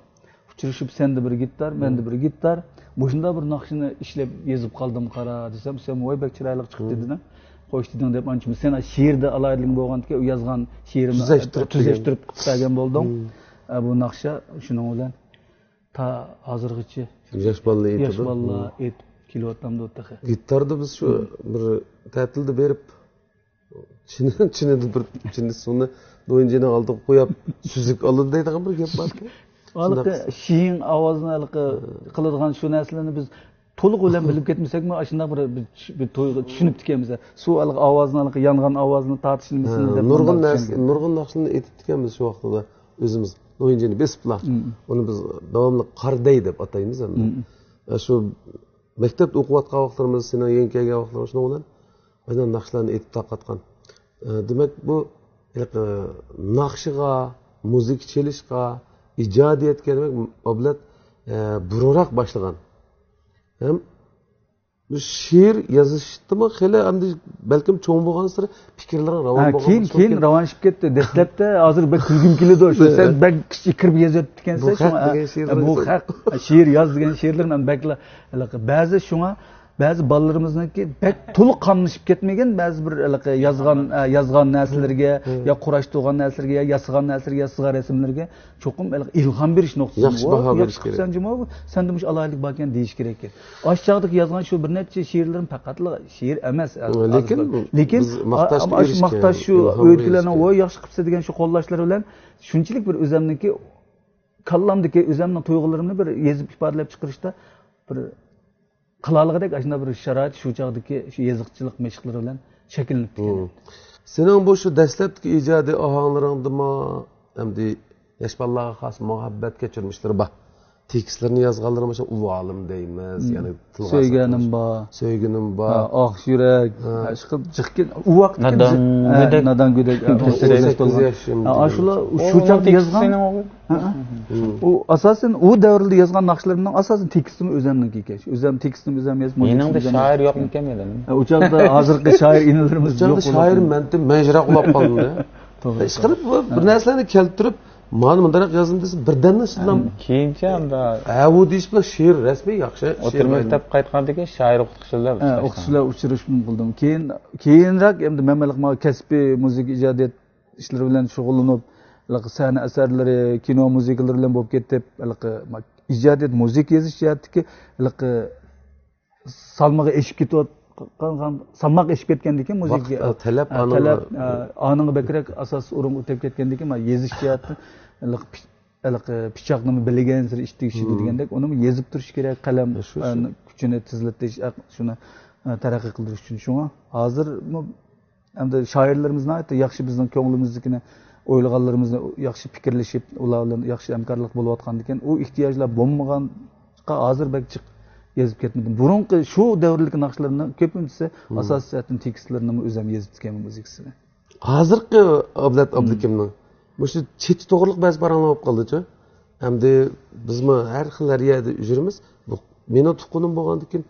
ئۇچرىشىپ، سەندە بىر گىتار، مەندە، مم، بىر گىتار. مۇشۇنداق بىر ناخشىنى ئىشلەپ يېزىپ قالدىم، قارا دېسەم، سەن ۋاي بەك چىرايلىق چىقىپتۇ، مم، دېدىڭ. خوش دېدىڭ دەپ ئانچە. سەن شېئىردا ئالاھىدىلىكىڭ بولغاندىكىن، ئۇ يازغان شېئىرىمنى تۈزەشتۈرۈپ، تۈزەشتۈرۈپ قىلىپ بەرگەن بولدۇڭ. مم. ئە، بۇ ناخشا شۇنىڭ بىلەن تا ھازىرغىچە ياش بالىلار ياش ئېيتىدۇ. بالىلار، مم، ئېيتىپ كېلىۋاتامدۇ تېخى. گىتاردا بىز شۇ، مم، بىر تەتىلدە بېرىپ، چىنە، چىنىدە بىر چىنە سۇنى دويىنجىنىڭ ئالدىغا قويۇپ، سۈزۈك ئالىدۇ دەيدىغان بىر گەپ باركەن. ھېلىقى شۇنداق. شېرىن ئاۋازنى ھېلىقى قىلىدىغان شۇ نەرسىلەرنى بىز تولۇق بىلەن بىلىپ كەتمىسەكمۇ، ئاشۇنداق بىر، بىر، بىر تويغا چۈشىنىپتىكەنمىز. سۇ ھېلىقى ئاۋازنى، ھېلىقى يانغان ئاۋازنى تارتىشنى، ھە، نېمىسىنى دەپ نۇرغۇن مۇنداق نەرسە، چۈشەنگەن. نۇرغۇن ناخشىلارنى ئېيتىپتىكەنمىز شۇ ۋاقتىدا ئۆزىمىز. نويىنجىنى بېسىپلا. مم. ئۇنى بىز داۋاملىق قاردەي دەپ ئاتايمىز ئەمدى. مم. ئە، شۇ مەكتەپتە ئوقۇۋاتقان ۋاقىتلىرىمىز، سېنىڭ يېڭى كەلگەن ۋاقىتلىرىڭ شۇنىڭ بىلەن ئايدىڭ ناخشىلارنى ئېيتىپ تارقاتقان. ئە، دېمەك، بۇ ھېلىقى ناخشىغا، مۇزىكا چېلىشقا، ئىجادىيەتكە، دېمەك، ئابلەت، ئە، بۇرۇنراق باشلىغان. ھەم بۇ شېئىر يېزىشتىمۇ خېلى، ئەمدى بەلكىم چوڭ بولغانسېرى پىكىرلىرىڭ راۋان ھە، بولغان كېيىن، بولۇشى كېيىن مۇمكىن. راۋانلىشىپ كەتتى. دەسلەپتە ھازىر بەك كۈلگۈم كېلىدۇ. شۇ سەن بەك كىچىك كىرىپ يېزىۋېتىپتىكەنسەن، بۇ خەق شۇڭا، دېگەن شېئىرلىرىڭىز بۇ خەق، شېئىر ياز دېگەن شېئىرلىرىم مەن بەكلا ھېلىقى بەزى، شۇڭا بەزى بالىلىرىمىزنىڭكى بەك تولۇق قاملىشىپ كەتمىگەن بەزى بىر ھېلىقى يازغان، يازغان نەرسىلىرىگە، يا قۇراشتۇرغان نەرسىلىرىگە، يا ياسىغان نەرسىلىرىگە، يا سىزغان رەسىملىرىگە چوقۇم ھېلىقى ئىلھام بېرىش نۇقتىسىدىن ياخشى باھا بېرىش كېرەك. ياخشى قىپسەن جۇمۇ، سەندە مۇشۇ ئالاھىدىلىك باركەن دېيىش كېرەك ئىكەن. ئاشۇ چاغدىكى يازغان شۇ بىر نەچچە شېئىرلىرىم پەقەتلا شېئىر ئەمەس. لېكىن ھازىر، لېكىن بىز ماختاش ئەمما ئاشۇ ئېرىشكەن، ماختاش شۇ ئىلھام ئۆي تىلەرنىڭ ئېرىشكەن. ۋوي ياخشى قىپسەن دېگەن شۇ قوللاشلىرى بىلەن شۇنچىلىك بىر ئۆزەمنىڭكى كاللامدىكى ئۆزەمنىڭ تۇيغۇلىرىمنى بىر يېزىپ ئىپادىلەپ چىقىرىشتا بىر قىلالىغۇدەك ئاشۇنداق بىر شارائىت شۇ چاغدىكى شۇ يېزىقچىلىق مەشىقلىرى بىلەن شەكىللىنىپ كەتكەن. مم. سېنىڭ بۇ شۇ دەسلەپتىكى ئىجادىي ئاھاڭلىرىڭدىمۇ ئەمدى ياش بالىلارغا خاس مۇھەببەت كەچۈرمىشلىرى بار. تېكىستلىرىنى يازغانلىرىڭ مۇشۇ ئۇۋالىم دەيمىز، مم. يەنە تىلغا سۆيگەنىم بار. سۆيگىنىم بار. ھە، ئاق يۈرەك. ھە. ھە، ئىشقىل جىقكىن، ئۇ ۋاقىتتىكى نادان بىز، ھە، گۆدەك. نادان گۆدەك. ھە، ئون سەككىز ياش. ھە، ئاشۇلار شۇ چاغدا يازغان. ھە، ھە. مم. ئۇ ئاساسەن ئۇ دەۋردە يازغان ناخشىلىرىمنىڭ ئاساسەن تېكىستىمۇ ئۆزەمنىڭكى ئىكەن. ئۆزەم تېكىستىم ئۆزەم يازىپ، مۇزىكىسىمۇ يېنىڭدا ئۆزەم شائىر يازىپ. يوقمىكەن مېنىڭ؟ ھە، ئۇ چاغدا ھازىرقى شائىر ئىنىلىرىمىز ئۇ چاغدا يوق شائىر بولۇپ مەنتىم مەنجىراق ئۇلاپ قالدىم. توغرا. ئىشقىلىپ بۇ بىر نەرسىلەرنى كەلتۈرۈپ، مانا مۇنداقراق يازدىم دېسە، بىردەمدىن شۇنداق. كېيىنچە ئاندا ھە، ئۇ دېيىش بىلەن شېئىر رەسمىي ياخشى. ئوتتۇرا مەكتەپ قايتقاندىن كېيىن شائىر ئوقۇتقۇچىلار ھە، ئوقۇتقۇچىلار ئۇچرىشىپ قىلدىم. كېيىن، كېيىنرەك ئەمدى مەن ھېلىقى مانا كەسپىي مۇزىكا ئىجادىيەت ئىشلىرى بىلەن شۇغۇللىنىپ، ھېلىقى سەھنە ئەسەرلىرى، كىنو مۇزىكىلىرى بىلەن بولۇپ كېتىپ، ھېلىقى ما-، ئىجادىيەت، مۇزىكا يېزىش جەھەتتىكى ھېلىقى سالمىقى ئېشىپ كېتىۋات-، قان-، قان-، سالماق ئېشىپ كەتكەندىكىن، مۇزىكا، ۋاقىت، ئە، تەلەپ ئە، ئانىڭغا، تەلەپ، ئە، ئانىڭغا بەكرەك ئاساس ئورۇنغا ئۆتۈپ كەتكەندىكىن، مانا يېزىش جەھەتتىن ھېلىقى پىچ-، ھېلىقى پىچاقنىمۇ بىلگەنسېرى ئىت تېگىشىدۇ دېگەندەك، ئۇنىمۇ يېزىپ تۇرۇش كېرەك، قەلەم، شۇ، ئە، شۇ. كۈچىنى تېزلىتىش، ئە، شۇنى، ئە، تەرەققىي قىلدۇرۇش ئۈچۈن. شۇڭا ھازىرمۇ ئەمدى شائىرلىرىمىز ناھايىتى ياخشى بىزنىڭ كۆڭلىمىزدىكىنى، ئويلىغانلىرىمىزنى ياخشى پىكىرلىشىپ، ئۇلار بىلەن ياخشى ھەمكارلىق بولۇۋاتقاندىكىن، ئۇ ئېھتىياجلار بولمىغانغا ھازىر بەك جىق يېزىپ كەتمىدىم. بۇرۇنقى شۇ دەۋردىكى ناخشىلىرىنىڭ كۆپىنچىسى ئاساسىي جەھەتتىن تېكىستلىرىنىمۇ ئۆزۈم يېزىپتىكەنمەن مۇزىكىسىنى. ھازىرقى ئابلەت ئابلىكىمنىڭ مۇشۇ چېچى توغرىلىق بەزى پاراڭلار بولۇپ قالدىچۇ. ئەمدى بىزمۇ ھەر خىل ھەر يەردە يۈرىمىز. بۇ مېنىڭ تۇغقىنىم بولغاندىكىن،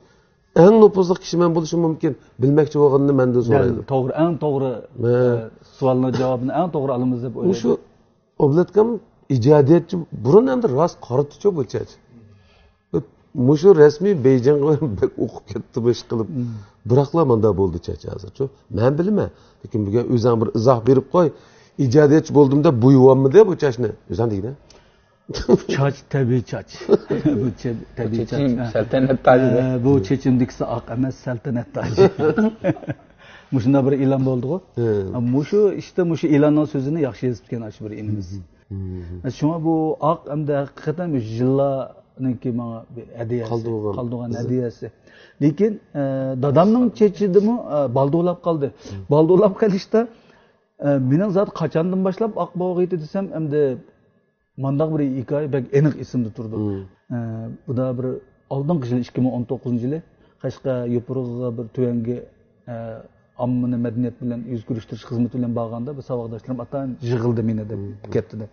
ئەڭ نوپۇزلۇق كىشى مەن بولۇشۇم مۇمكىن، بىلمەكچى بولغىنىنى مەندىن سورايدۇ. دەل توغرا، ئەڭ توغرا، ھە. ئە، سوئالنىڭ جاۋابىنى ئەڭ توغرا ئالىمىز دەپ ئويلايمەن. مۇشۇ ئابلەتكەم ئىجادىيەتچى، بۇرۇن ئەمدى راست قارىتىچۇ بۇ چاچ. مۇشۇ رەسمىي بېيجىڭغا بەك ئوقۇپ كەتتىمۇ ئىشقىلىپ، بىراقلا مانداق بولدى چاچ ھازىرچۇ. مەن بىلىمەن، لېكىن بۈگۈن ئۆزۈڭ بىر ئىزاھ بېرىپ قوي. ئىجادىيەتچى بولدۇم دەپ بويىۋالمىدى بۇ چاچنى. ئۆزۈڭ دېگىنە. چاچ تەبىئىي چاچ. بۇ چە-، تەبىئىي چاچ. چېچىم ھە. سەلتەنەت تاجى. ئە، بۇ چېچىمدىكىسى ئاق ئەمەس، سەلتەنەت تاجى. مۇشۇنداق بىر ئېلان بولدىغۇ. ھە. مۇشۇ ئىشتا مۇشۇ ئېلاننىڭ سۆزىنى ياخشى يېزىپتىكەن ئاشۇ بىر ئىنىمىز. شۇڭا بۇ ئاق ئەمدى ھەقىقەتەن مۇشۇ يىللارنىڭكى ماڭا بىر ھەدىيەسى، قالدۇرغان، قالدۇرغان ھەدىيەسى. لېكىن، ئە، دادامنىڭ چېچىدىمۇ، ئە، بالدۇرلاپ قالدى. بالدۇرلاپ قېلىشتا، ئە، مېنىڭ زادى قاچاندىن باشلاپ ئاق بولغىيتى دېسەم، ئەمدى مانداق بىر ھېكايە بەك ئېنىق ئېسىمدە تۇرىدۇ. ئە، بۇدا بىر ئالدىنقى يىل، ئىككى مىڭ ئون توققۇزىنچى يىلى قەشقەر يوپۇرغىغا بىر تۆۋەنگى، ئە، ئاممىنى مەدەنىيەت بىلەن يۈز كۆرۈشتۈرۈش خىزمىتى بىلەن بارغاندا، بىر ساۋاقداشلىرىم ئاتا يىغلىدى مېنى دەپ، كەتتى دەپ.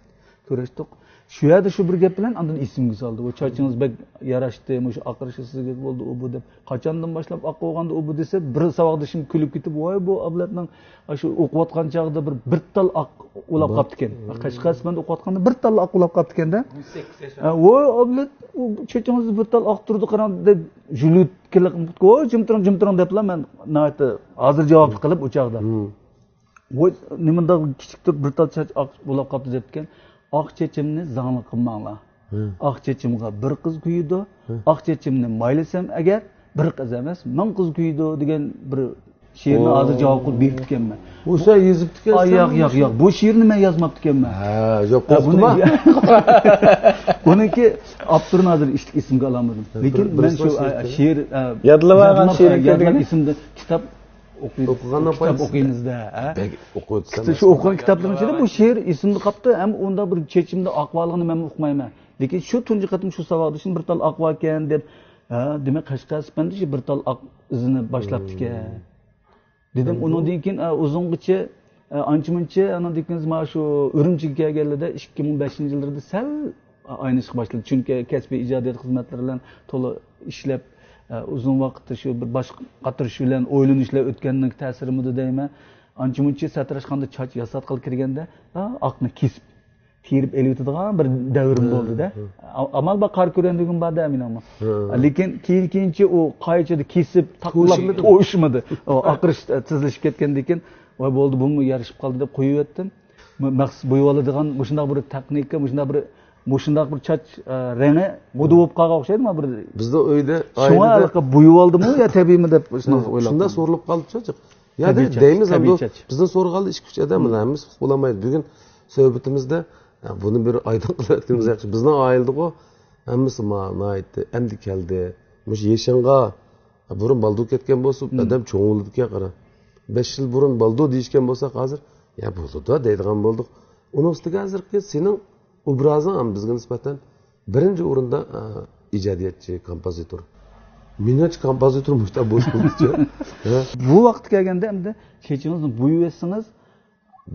كۆرۈشتۇق. شۇ يەردە شۇ بىر گەپ بىلەن ئاندىن ئېسىمگە سالدى. «ئۇ چاچىڭىز بەك ياراشتى، مۇشۇ ئاقىرىشى سىزگە بولدى، ئۇ بۇ» دەپ. قاچاندىن باشلاپ ئاق بولغاندا ئۇ بۇ دېسە، بىر ساۋاقدىشىم كۈلۈپ كېتىپ، «ۋاي، بۇ ئابلەتنىڭ ئاشۇ ئوقۇۋاتقان چاغدا بىر، بىر تال ئاق ئۇلاپ قاپتىكەن.» قەشقەر ئىسپەندە ئوقۇۋاتقاندا بىر تال ئاق ئۇلاپ قاپتىكەن-دە. ئون سەككىز ياش. ھە، «ۋاي، ئابلەت، ئۇ چېچىڭىزدا بىر تال ئاق تۇرىدۇ، قاراڭ» دەپ، جۈلۈت كېلىپ، «ۋوي، جىم تۇرۇڭ، جىم تۇرۇڭ» دەپلا مەن ناھايىتى ھازىر جاۋابلىق قىلىپ ئۇ چاغدا. ۋوي، نېمانداق كىچىك تۇرۇپ بىر تال چاچ ئاق بولاپ قاپتۇ دەپتىكەن. «ئاق چېچىمنى زاڭلىق قىلماڭلار. ئاق چېچىمغا بىر قىز كۆيىدۇ. ئاق چېچىمنى مايلىسام ئەگەر، بىر قىز ئەمەس، مىڭ قىز كۆيىدۇ» دېگەن بىر شېئىرنى ھازىر جاۋاب قىلىپ بېرىپتىكەنمەن. بۇ سەن يېزىپتىكەنسەن؟ ياق، ياق، ياق. بۇ شېئىرنى مەن يازماپتىكەنمەن. ھە، ياق، بۇنى قورقتۇما؟ بۇنىڭكى ئاپتورىنى ھازىر ئېسىمگە ئالالمىدىم. لېكىن مەن شۇ شېئىر، يادلىۋالغان شېئىر، يادلىغان ئېسىمدە كىتاب ئوقۇيمىز. ئوقۇغاننىڭ كىتاب پايدىسى. ئوقۇيمىز-دە، ھە؟ بەك ئوقۇۋاتىسەن. شۇ ئوقۇغان كىتابلىرىم ئىچىدە بۇ شېئىر ئېسىمدە قاپتۇ، ھەم ئۇندا بىر چېچىمدە ئاق بارلىقىنى مەنمۇ ئۇقمايمەن. لېكىن شۇ تۇنجى قېتىم شۇ ساۋاقدىشىم بىر تال ئاق باركەن دەپ، ھە، دېمەك، قەشقەر ئىسپەندى شۇ بىر تال ئاق ئىزىنى باشلاپتىكەن. دېدىم، ئۇنىڭدىن كېيىن، ئە، ئۇزۇنغىچە، ئە، ئانچە-مۇنچە، ئانىڭدىن كېيىن مانا شۇ ئۈرۈمچىگە كەلگەنلىرىدە ئىككى مىڭ بەشىنچى يىللىرىدا سەل ئاينىشقا باشلىدى. چۈنكى كەسپىي ئىجادىيەت خىزمەتلىرى بىلەن تولا ئىشلەپ، ئە، ئۇزۇن ۋاقىتتا شۇ بىر باش قاتۇرۇش بىلەن ئويلىنىشلار ئۆتكەننىڭ تەسىرىمىدۇ دەيمەن. ئانچە-مۇنچە ساتىراشخانىدا چاچ ياساتقىلى كىرگەندە، ئا، ئاقنى كېسىپ، تېرىپ ئېلىۋېتىدىغان بىر دەۋرىم بولدى-دە. ئا-، ئامال بار، قارا كۆرۈندۈگۈم بار-دە مېنىڭمۇ. لېكىن كېيىن-كېيىنچە ئۇ قايچىدا كېسىپ، تاقلاپ توشمىدى. ئۇ ئاقىرىش تېزلىشىپ كەتكەندىن كېيىن، «ۋاي، بولدى، بۇمۇ يارىشىپ قالدى» دەپ قويۇۋەتتىم. م-، مەخسۇس بويىۋالىدىغان مۇشۇنداق بىر تېخنىكا، مۇشۇنداق بىر، مۇشۇنداق بىر چاچ، ئە، رەڭگى مودا بولۇپ قالغان ئوخشايدۇ، مانا بىر. بىزنىڭ ئۆيدە، شۇڭا ئائىلىدە ھېلىقى بويىۋالدىمۇ يا تەبىئىيمۇ دەپ شۇنداق ئويلاپ شۇنداق قالدىم. سورىلىپ قالدى چاچ. يا تەبىئىي چاچ، دەيمىز، تەبىئىي ئەمدى چاچ. بىزنىڭ سورىغاندا ئىككى-ئۈچ ئادەم، ھەممىسى ئۇقۇپ بولالمايدۇ. بۈگۈن سۆھبىتىمىزدە، يا، بۇنى بىر ئايدىڭ قىلىۋەتكىنىمىز ياخشى. بىزنىڭ ئائىلىدىغۇ ھەممىسى ما-، ناھايىتى ئەمدى كەلدى. مۇشۇ يېشىڭغا، بۇرۇن بالدۇر كەتكەن بولسا، ئادەم چوڭ بولىدىكەن، قارا. بەش يىل بۇرۇن بالدۇر دېيىشكەن بولساق، ھازىر، يا، بولىدۇ دەيدىغان بولدۇق. ئۇنىڭ ئۈستىگە ھازىرقى سېنىڭ ئوبرازىڭ ھەم بىزگە نىسبەتەن بىرىنچى ئورۇندا، ئە، ئىجادىيەتچى، كومپوزىتور. مېنىڭچە كومپوزىتور مۇشۇنداق بولۇشى كېرەكچۇ. ھە؟ بۇ ۋاقىتقا كەلگەندە ئەمدى چېچىڭىزنى بويىۋەتسىڭىز،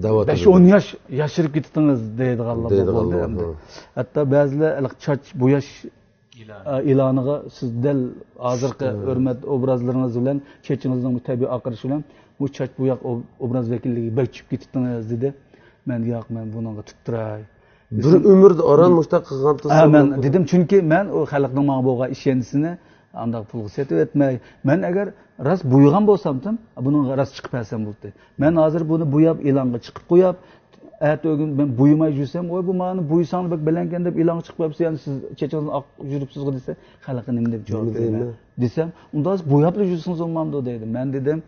دەۋاتىدۇ. بەش-ئون ياش ياشىرىپ كېتىتىڭىز دەيدىغانلار بولدى ئەمدى. ھە. ھەتتا بەزىلەر ھېلىقى چاچ بوياش، ئە، ئېلانىغا سىز دەل ھازىرقى ھۆرمەت ئوبرازلىرىڭىز بىلەن چېچىڭىزنىڭ بۇ تەبىئىي ئاقىرىشى بىلەن بۇ چاچ بوياق ئوب-، ئوبراز ۋەكىللىكىگە بەك چۈشۈپ كېتىپتىڭىز دېدى. مەن، ياق، مەن بۇنىڭغا تۇتتۇراي. بىر ئۆمۈردە ئاران مۇشۇنداق قىلغان ھە، مەن دېدىم، چۈنكى مەن ئۇ خەلقنىڭ ماڭا بولغان ئىشەنچىسىنى ئانداق پۇلغا سېتىۋەتمەي. مەن ئەگەر راست بويىغان بولسامتىم، بۇنىڭغا راست چىقىپ بەرسەم بولدى. مەن ھازىر بۇنى بوياپ، ئېلانغا چىقىپ قوياپ، ئەتە ئۆگۈن مەن بويىماي يۈرسەم، ۋاي، بۇ ماڭا بويىساڭلار بەك بەلەڭكەن دەپ ئېلانغا چىقىپ قويۇپسىز، يەنە سىز چېچىڭىزنى ئاق يۈرۈپسىزغۇ دېسە، خەلققە نېمە دەپ جاۋاب بېرىمەن دېسەم، ئۇنداق بوياپلا يۈرسىڭىز بولمامدۇ دەيدۇ. مەن دېدىم،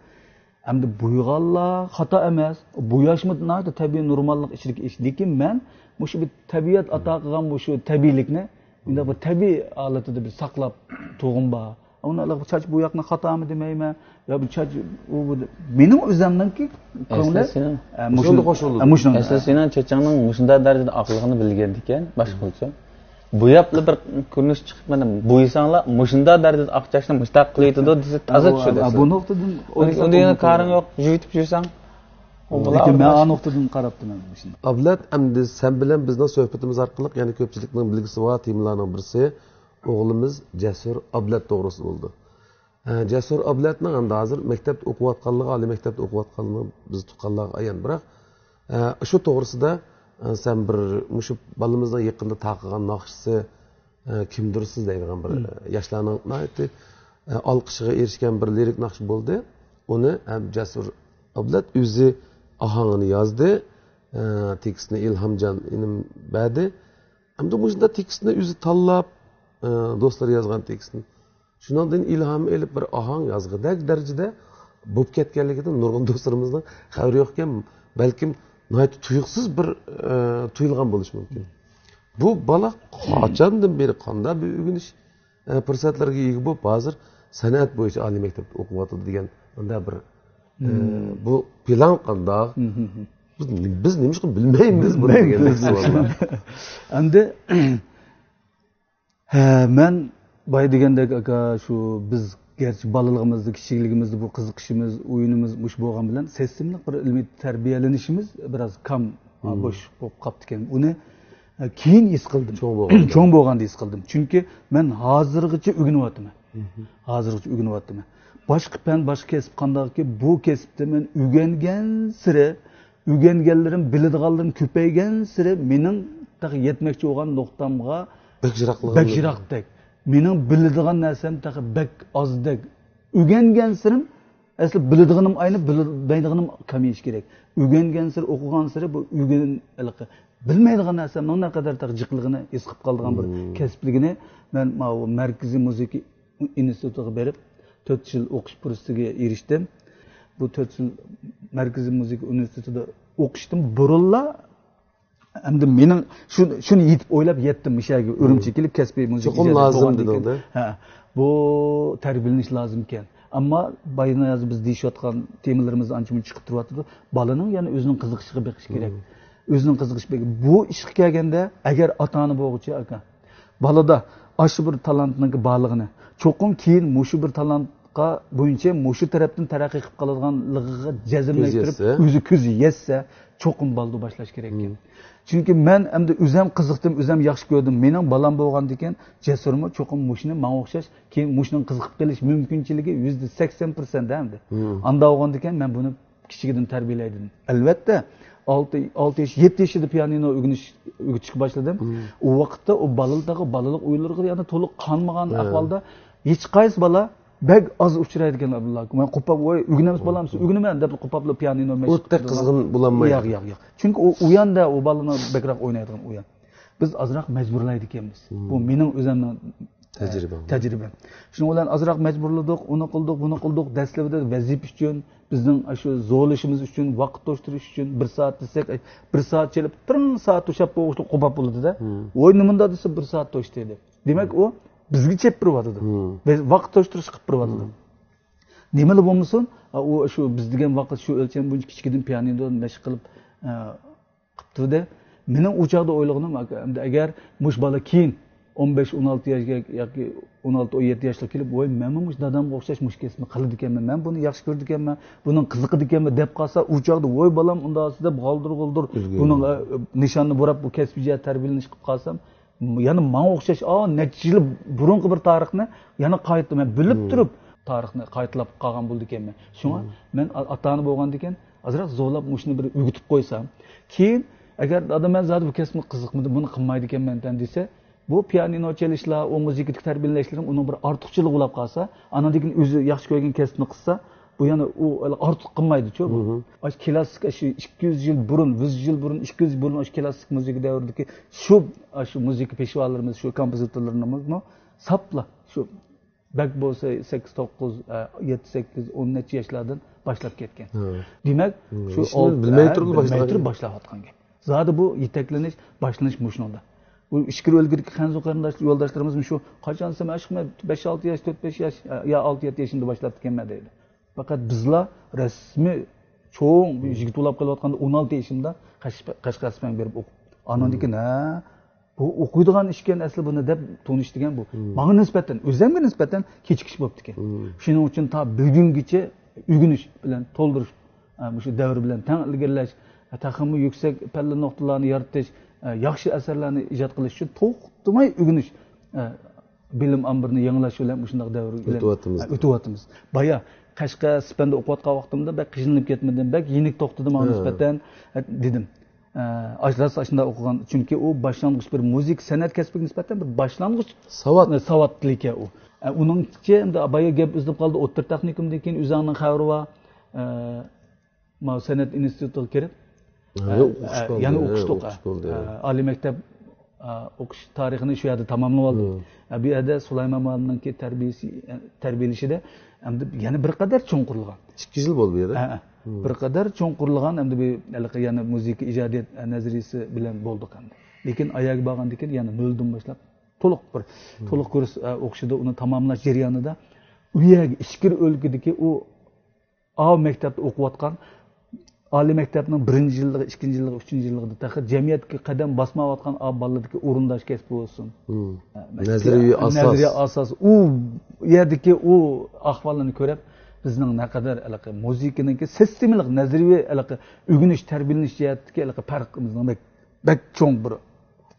ئەمدى بويىغانلار خاتا ئەمەس، بوياشمۇ ناھايىتى تەبىئىي، نورماللىق ئىچىدىكى ئىش. لېكىن مەن مۇشۇ بىر تەبىئەت ئاتا قىلغان مۇشۇ تەبىئىيلىكنى، مۇنداق بىر تەبىئىي ھالىتىدە بىر ساقلاپ تۇرغۇم بار. ئۇنى چاچ بۇ ياقنى خاتامۇ دېمەيمەن. يا بۇ چاچ، ئۇ، بۇ، مېنىڭ ئۆزۈمنىڭكى كۆڭلى، ئەسلى سېنىڭ، ئە، مۇشۇ، مۇشۇنى قوشۇلدى. ئە، مۇشۇنىڭ. ئەسلى سېنىڭ چېچىڭنىڭ مۇشۇنداق دەرىجىدە ئاقلىقىنى بىلگەندىكىن، باشقىچە. بوياپلا بىر كۆرۈنۈش چىقىپ، مانا، بويىساڭلار، مۇشۇنداق دەرىجىدە ئاق چاچنى مۇشتاق قىلىۋېتىدۇ دېسە، تازا چۈشىدۇ. بۇ نۇقتىدىن ئۇنى، ئۇنى يەنە كارىڭ يوق، يۈۋىتىپ يۈرسەڭ. لېكىن مەن ئا نۇقتىدىن قاراپتىمەن مۇشۇنى. ئابلەت، ئەمدى سەن بىلەن بىزنىڭ سۆھبىتىمىز ئارقىلىق يەنە كۆپچىلىكنىڭ بىلگۈسى بار تېمىلارنىڭ بىرسى ئوغلىمىز جەسۇر ئابلەت توغرىسىدا بولدى. ئە، جەسۇر ئابلەتنىڭ ئەمدى ھازىر مەكتەپتە ئوقۇۋاتقانلىقى، ئالىي مەكتەپتە ئوقۇۋاتقانلىقى بىز تۇغقانلارغا ئايان. بىراق، ئە، شۇ توغرىسىدا، ئە، سەن بىر مۇشۇ بالىمىزنىڭ يېقىندا تارقىغان ناخشىسى، ئە، كىمدۇر سىز دەيدىغان بىر، ئە، ياشلارنىڭ ناھايىتى، ئە، ئالقىشىغا ئېرىشكەن بىر لىرىك ناخشا بولدى. ئۇنى ھەم جەسۇر ئابلەت ئۆزى ئاھاڭىنى يازدى، ئە، تېكىستنى ئىلھامجان ئىنىم بەردى. ئەمدى مۇشۇنداق تېكىستنى ئۆزى تاللاپ، ئە، دوستلىرى يازغان تېكىستنى شۇنىڭدىن ئىلھام ئېلىپ بىر ئاھاڭ يازغۇدەك دەرىجىدە بولۇپ كەتكەنلىكىدىن نۇرغۇن دوستلىرىمىزنىڭ خەۋىرى يوقكەن، بەلكىم ناھايىتى تۇيۇقسىز بىر، ئە، تۇيۇلغان بولۇشى مۇمكىن. بۇ بالا قاچاندىن بېرى قانداق بىر ئۆگىنىش، ئە، پۇرسەتلەرگە ئىگە بولۇپ، ھازىر سەنئەت بويىچە ئالىي مەكتەپتە ئوقۇۋاتىدۇ دېگەن مۇنداق بىر، ئە، بۇ پىلان قانداق؟ بىز، بىز نېمىشقا بىلمەيمىز بۇنى دېگەندەك سوئاللار. ئەمدى ھە، مەن بايا دېگەندەك، ئاكا، شۇ بىز گەرچە بالىلىقىمىزدا، كىچىكلىكىمىزدە بۇ قىزىقىشىمىز، ئويۇنىمىز مۇشۇ بولغان بىلەن سىستېمىلىق بىر ئىلمىي تەربىيەلىنىشىمىز بىراز كام، بوش بولۇپ قاپتىكەن. ئۇنى، ئە، كېيىن ھېس قىلدىم. چوڭ بولغاندا. چوڭ بولغاندا ھېس قىلدىم. چۈنكى مەن ھازىرغىچە ئۆگىنىۋاتىمەن. ھازىرغىچە ئۆگىنىۋاتىمەن. باشقا پەن، باشقا كەسىپ قانداقكى، بۇ كەسىپتە مەن ئۆگەنگەنسېرى ئۆگەنگەنلىرىم، بىلىدىغانلىرىم كۆپەيگەنسېرى مېنىڭ تېخى يەتمەكچى بولغان نۇقتامغا بەك يىراقلىغان بەك يىراقتەك. مېنىڭ بىلىدىغان نەرسەم تېخى بەك ئازدەك. ئۆگەنگەنسېرىم ئەسلى بىلىدىغىنىم ئاينىپ، بىلمەيدىغىنىم كېمىيىشى كېرەك. ئۆگەنگەنسېرى، ئوقۇغانسېرى بۇ ئۆگەن-، ھېلىقى بىلمەيدىغان نەرسەمنىڭ نەقەدەر تېخى جىقلىقىنى ھېس قىلىپ قالىدىغان بىر كەسىپلىكىنى مەن ماۋۇ مەركىزىي مۇزىكا ئىنستىتۇتىغا بېرىپ، تۆت يىل ئوقۇش پۇرسىتىگە ئېرىشتىم. بۇ تۆت يىل مەركىزىي مۇزىكا ئىنستىتۇتىدا ئوقۇشتىن بۇرۇنلا، ئەمدى مېنىڭ شۇ، شۇنى يېتىپ ئويلاپ يەتتىم، مۇشۇ يەرگە ئۈرۈمچىگە كېلىپ، كەسپىي مۇزىكا چوقۇم ئىجادىيەت لازىم بولغاندىن دېدىڭ كېيىن، ھە، بۇ تەربىيەلىنىش لازىمكەن. ئەمما بايىنى ھازىر بىز دېيىشىۋاتقان تېمىلىرىمىز ئانچە مۇنچە چىقىپ تۇرۇۋاتىدۇ. بالىنىڭ يەنە ئۆزىنىڭ قىزىقىشىغا بېقىش كېرەك. ئۆزىنىڭ قىزىقىشى بېقىش. بۇ ئىشقا كەلگەندە، ئەگەر ئاتا-ئانا بولغۇچە، ئاكا، بالىدا ئاشۇ بىر تالانتنىڭكى بارلىقىنى، چوقۇم كېيىن مۇشۇ بىر تالانتقا بويىچە مۇشۇ تەرەپتىن تەرەققىي قىلىپ قالىدىغانلىقىغا جەزملەشتۈرۈپ، كۆز يەتسە. ئۆزى كۆز يەتسە، چوقۇم بالىدا باشلاش كېرەككەن. مم. چۈنكى مەن ئەمدى ئۆزەم قىزىقتىم، ئۆزەم ياخشى كۆردۈم. مېنىڭ بالام بولغاندىكىن، جەسۇرمۇ چوقۇم مۇشۇنى ماڭا ئوخشاش، كېيىن مۇشۇنىڭ قىزىقىپ قېلىش مۇمكىنچىلىكى يۈزدە سەكسەن پىرسەنت ئەمدى. مم. ئاندا بولغاندىكىن، مەن بۇنى كىچىكىدىن تەربىيەلەيدۇ. ئەلۋەتتە، ئالتە، ئالتە ياش، يەتتە يېشىدا پىيانىنو ئۆگىنىش، ئۆگىتىشكە باشلىدىم. مم. ئۇ ۋاقىتتا ئۇ بالىلىقتا، بالىلىق ئۆيلىرىگە يەنە تولۇق قانمىغان ئەھۋالدا ھېچقايسى بالا بەك ئاز ئۇچرايدىكەن. مەن قوپاپ، ۋاي، ئۆگىنەمسىز بالام، سىز ئۆگىنىمەن دەپ قوپاپلا پىيانىنو مەشىق قىلىدىغان. قىزغىن بولالمايدۇ. ياق، ياق، ياق. چۈنكى ئۇ، ئۇياندا ئۇ بالىنى بەكرەك ئوينايدىغان ئۇيان. بىز ئازراق مەجبۇرلايدىكەنمىز. مم. بۇ مېنىڭ ئۆزۈمنىڭ تەجرىبەم. تەجرىبەم. شۇنىڭ بىلەن ئازراق مەجبۇرلىدۇق، ئۇنى قىلدۇق، بۇنى قىلدۇق. دەسلىپىدە ۋەزىپە ئۈچۈن، بىزنىڭ ئاشۇ زورلىشىمىز ئۈچۈن، ۋاقىت توشتۇرۇش ئۈچۈن بىر سائەت دېسەك، بىر سائەت چېلىپ، بىر سائەت توشاپ بولغۇچە قوپاپ بولىدۇ-دە. مم. ۋوي، نېمانداق دېسە، بىر سائەت توشتى دەپ. دېمەك، ئۇ بىزگە چېلىپ بېرىۋاتىدۇ. مم. ۋاقىت توشتۇرۇش قىلىپ بېرىۋاتىدۇ. مم. نېمىلا بولمىسۇن، ئۇ شۇ بىز دېگەن ۋاقىت شۇ ئۆلچەم بويىچە كىچىكىدىن پىيانىنو مەشىق قىلىپ، ئە، قىپتۇ-دە. مېنىڭ ئۇ چاغدا ئويلىغىنىم، ئەمدى ئەگەر مۇشۇ بالا كېيىن ئون بەش، ئون ئالتە ياشقا ياكى ئون ئالتە، ئون يەتتە ياشلىق كېلىپ، ۋوي، مەنمۇ مۇشۇ دادامغا ئوخشاش مۇشۇ كەسىپنى قىلىدىكەنمەن، مەن بۇنى ياخشى كۆرىدىكەنمەن، بۇنىڭ قىزىقىدىكەنمەن دەپ قالسا، ئۇ چاغدا، ۋوي، بالام، ئۇنداق دەپ غالدۇر-غۇلدۇر بۇنىڭ، ئە، نىشاننى بۇراپ، بۇ كەسپىي جەھەتتە تەربىيەلىنىشكە قالسام، يەنە ماڭا ئوخشاش، ئا، نەچچە يىل بۇرۇنقى بىر تارىخنى يەنە قايتا، مەن بىلىپ تۇرۇپ تارىخنى قايتىلاپ قالغان بولىدىكەنمەن. شۇڭا مەن ئا-، ئاتا-ئانا بولغاندىكىن ئازراق زورلاپ مۇشۇنى بىر ئۆگىتىپ قويسام، كېيىن ئەگەر دادا مەن زادى بۇ كەسىپنى قىزىقمىدىم، بۇنى قىلمايدىكەنمەن دېسە، بۇ پىيانىنو چېلىشلار، ئۇ مۇزىكىدىكى تەربىيەلەشلىرىم ئۇنىڭ بىر ئارتۇقچىلىقى بولاپ قالسا، ئاندىن كېيىن ئۆزى ياخشى كۆرگەن كەسپىنى قىلسا، بۇ يەنە ئۇ ئارتۇق قىلمايدۇچۇ بۇ. ئاشۇ كلاسسىك، ئاشۇ ئىككى يۈز يىل بۇرۇن، يۈز يىل بۇرۇن، ئىككى يۈز يىل بۇرۇن ئاشۇ كلاسسىك مۇزىكا دەۋرىدىكى شۇ، ئاشۇ مۇزىكا پېشۋالىرىمىز، شۇ كومپوزىتورلىرىمىزمۇ ساپلا شۇ بەك بولسا سەككىز، توققۇز، يەتتە، سەككىز، ئون نەچچە ياشلاردىن باشلاپ كەتكەن. دېمەك، شۇ ئىشنى بىلمەي تۇرۇپ باشلاۋاتقان گەپ. زادى بۇ يېتەكلىنىش، باشلىنىش مۇشۇنىڭدا. بۇ ئىچكىرى ئۆلكىدىكى خەنزۇ قېرىنداش يولداشلىرىمىز شۇ قاچان دېسەم، ئاشۇ بەش ئالتە ياش، تۆت بەش ياش يا ئالتە يەتتە يېشىمدا باشلاپتىكەنمەن دەيدۇ. پەقەت بىزلا رەسمىي چوڭ يىگىت بولاپ قېلىۋاتقاندا ئون ئالتە يېشىمدا قەشقەر سىپەنگە بېرىپ ئوقۇپ، ئاندىن كېيىن، ھە، بۇ ئوقۇيدىغان ئىشكەن ئەسلى بۇنى دەپ تونۇش دېگەن بۇ. ماڭا نىسبەتەن، ئۆزۈمگە نىسبەتەن كېچىكىش بوپتىكەن. شۇنىڭ ئۈچۈن تا بۈگۈنگىچە ئۆگىنىش بىلەن تولدۇرۇش، ئە، مۇشۇ دەۋر بىلەن تەڭ ئىلگىرىلەش، ئە، تېخىمۇ يۈكسەك پەللە نۇقتىلارنى يارىتىش، ئە، ياخشى ئەسەرلەرنى ئىجاد قىلىش ئۈچۈن توختىماي ئۆگىنىش، ئە، بىلىم ئامبىرىنى يېڭىلاش بىلەن مۇشۇنداق دەۋر بىلەن ئۆتۈۋاتىمىز. ئە، ئۆتۈۋاتىمىز. بايا قەشقەر سىپەندە ئوقۇۋاتقان ۋاقتىمدا بەك قىينىلىپ كەتمىدىم، بەك يېنىك توختىدىم ماڭا نىسبەتەن، ئە، دېدىم. ئە، ئاش-، راست ئاشۇنداق ئوقۇغان. چۈنكى ئۇ باشلانغۇچ بىر مۇزىكا سەنئەت كەسپىگە نىسبەتەن بىر باشلانغۇچ ساۋات. ئە، ساۋاتلىكەن ئۇ. ئە، ئۇنىڭچە ئەمدى بايا گەپ ئۈزۈلۈپ قالدى، ئوتتۇرا تېخنىكومدىن كېيىن ئۆزۈڭنىڭ خەۋىرى بار. ئە، ماۋۇ سەنئەت ئىنستىتۇتىغا كىرىپ، ھە، ئە، ئوقۇش ئە، قالدى، يەنە ھە، ئوقۇش توقا. ئوقۇش قالدى، ئە، ھە. ئالىي مەكتەپ، ئە، ئوقۇش تارىخىنى شۇ يەردە تاماملىۋالدىم. ھە. ئە، بۇ يەردە سۇلايمان مۇئەللىمنىڭكى تەربىيىسى، ئە، تەربىيەلىشىدە ئەمدى يەنە بىر قەدەر چوڭقۇرلىغان. ئىككى يىل بولدى بۇ يەردە؟ ھە، ھە. بىر قەدەر چوڭقۇرلىغان ئەمدى بۇ ھېلىقى يەنە مۇزىكا ئىجادىيەت، ئە، نەزەرىيىسى بىلەن بولدۇق ئەمدى. لېكىن ئاياغغا بارغاندىن كېيىن يەنە نۆلدىن باشلاپ تولۇق بىر، تولۇق كۇرس، ئە، ئوقۇشىدا ئۇنى تاماملاش جەريانىدا ئۇ يەرگە ئىچكىرى ئۆلكىدىكى ئۇ ئاۋۇ مەكتەپتە ئوقۇۋاتقان ئالىي مەكتەپنىڭ بىرىنچى يىللىقى، ئىككىنچى يىللىقى، ئۈچىنچى يىللىقىدا تېخى جەمئىيەتكە قەدەم باسمايۋاتقان ئاۋۇ بالىلىرىدىكى ئورۇنداش كەسپى بولسۇن. مم. ئە، نەزەرىيەۋى ئاساس. نەزەرىيە ئاساس. ئۇ يەردىكى ئۇ ئەھۋاللارنى كۆرۈپ، بىزنىڭ نەقەدەر ھېلىقى مۇزىكىنىڭكى سىستېمىلىق نەزەرىيەۋى ھېلىقى ئۆگىنىش، تەربىيەلىنىش جەھەتتىكى ھېلىقى پەرقىمىزنىڭ بەك، بەك چوڭ بىر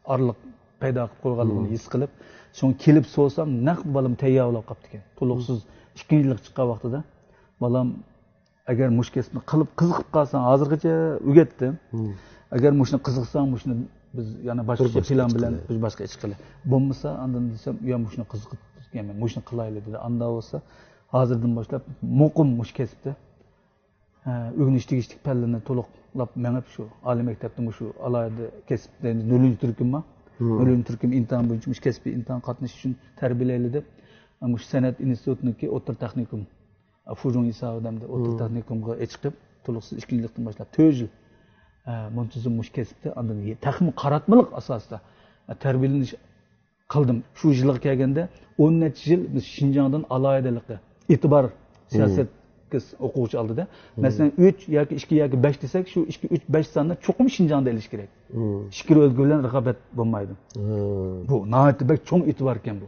ئارىلىق پەيدا قىلىپ قويغانلىقىنى ھېس قىلىپ، شۇڭا كېلىپ سورىسام، نەق بالام تەييار بولاپ قاپتىكەن. تولۇقسىز ئىككىنچى يىللىققا چىققان ۋاقتىدا، بالام، ئەگەر مۇشۇ كەسىپنى قىلىپ قىزىقىپ قالساڭ، ھازىرغىچە ئۆگەتتىم. ئەگەر مۇشۇنى قىزىقساڭ، مۇشۇنى بىز يەنە باشقىچە پىلان بىلەن بىر باشقا ئىش قىلىمىز. بولمىسا، ئاندىن دېسەم، يا مۇشۇنى قىزىقىپ، مۇشۇنى قىلايلى دېدى. ئاندا بولسا، ھازىردىن باشلاپ مۇقىم مۇشۇ كەسىپتە، ئە، ئۆگىنىش تېگىشلىك پەنلىرىنى تولۇقلاپ مېڭىپ، شۇ ئالىي مەكتەپتە مۇشۇ ئالاھىدە كەسىپ دەيمىز، نۆلىنچى تۈركۈم بار. نۆلىنچى تۈركۈم ئىمتىھان بويىچە مۇشۇ كەسپىي ئىمتىھان قاتنىشىش ئۈچۈن تەربىيەلەيلى دەپ، مۇشۇ سەنئەت ئىنستىتۇتىنىڭكى ئوتتۇرا تېخنىكوم، فۇجۇڭ ھېسابىدا ئەمدى ئوتتۇرا تېخنىكومغا ئېچىقىپ، تولۇقسىز ئىككىنچى يىللىقتىن باشلاپ تۆت يىل، ئە، مۇنتىزىم مۇشۇ كەسىپتە، ئاندىن تېخىمۇ قاراتمىلىق ئاساستا، ئە، تەربىيەلىنىش قىلدىم. شۇ يىلغا كەلگەندە ئون نەچچە يىل بىز شىنجاڭدىن ئالاھىدىلىقى، ئېتىبار سىياسەتكە ئوقۇغۇچى ئالدىدا. مەسىلەن، ئۈچ ياكى ئىككى ياكى بەش دېسەك، شۇ ئىككى، ئۈچ، بەش ساننى چوقۇم شىنجاڭدا ئېلىش كېرەك. ئىچكىرى ئۆلكە بىلەن رىقابەت بولمايدۇ. بۇ ناھايىتى بەك چوڭ ئېتىباركەن بۇ.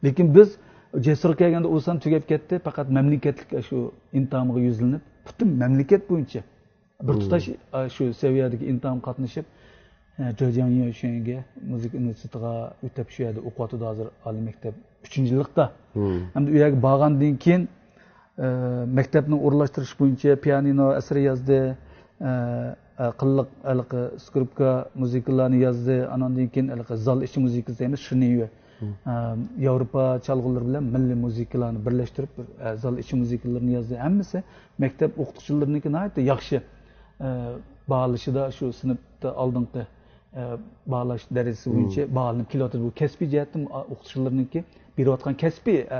لېكىن بىز جەسۇرغا كەلگەندە ئۇ سان تۈگەپ كەتتى. پەقەت مەملىكەتلىك شۇ ئىمتىھانغا يۈزلىنىپ، پۈتۈن مەملىكەت بويىچە بىر تۇتاش، ئا، شۇ سەۋىيەدىكى ئىمتىھانغا قاتنىشىپ، ئە، جېجياڭ يۈشۈنگە مۇزىكا ئىنستىتۇتىغا ئۆتۈپ، شۇ يەردە ئوقۇۋاتىدۇ ھازىر ئالىي مەكتەپ ئۈچىنچى يىللىقتا. ئەمدى ئۇ يەرگە بارغاندىن كېيىن، ئە، مەكتەپنى ئورۇنلاشتۇرۇش بويىچە پىيانىنو ئەسىرى يازدى، ئە، ئە، قىللىق ھېلىقى سكرىپكا مۇزىكىلارنى يازدى، ئاناندىن كېيىن ھېلىقى زال ئىچى مۇزىكىسى دەيمىز، شىنيۈ. ئە، ياۋروپا چالغۇلىرى بىلەن مىللىي مۇزىكىلارنى بىرلەشتۈرۈپ، بىر، ئە، زال ئىچى مۇزىكىلىرىنى يازدى. ھەممىسى مەكتەپ ئوقۇتقۇچىلىرىنىڭكى ناھايىتى ياخشى، ئە، باھالىشىدا، شۇ سىنىپتا ئالدىنقى، ئە، باھالاش دەرىجىسى بويىچە باھالىنىپ كېلىۋاتىدۇ. بۇ كەسپىي جەھەتتىن ئوقۇتقۇچىلىرىنىڭكى بېرىۋاتقان كەسپىي، ئە،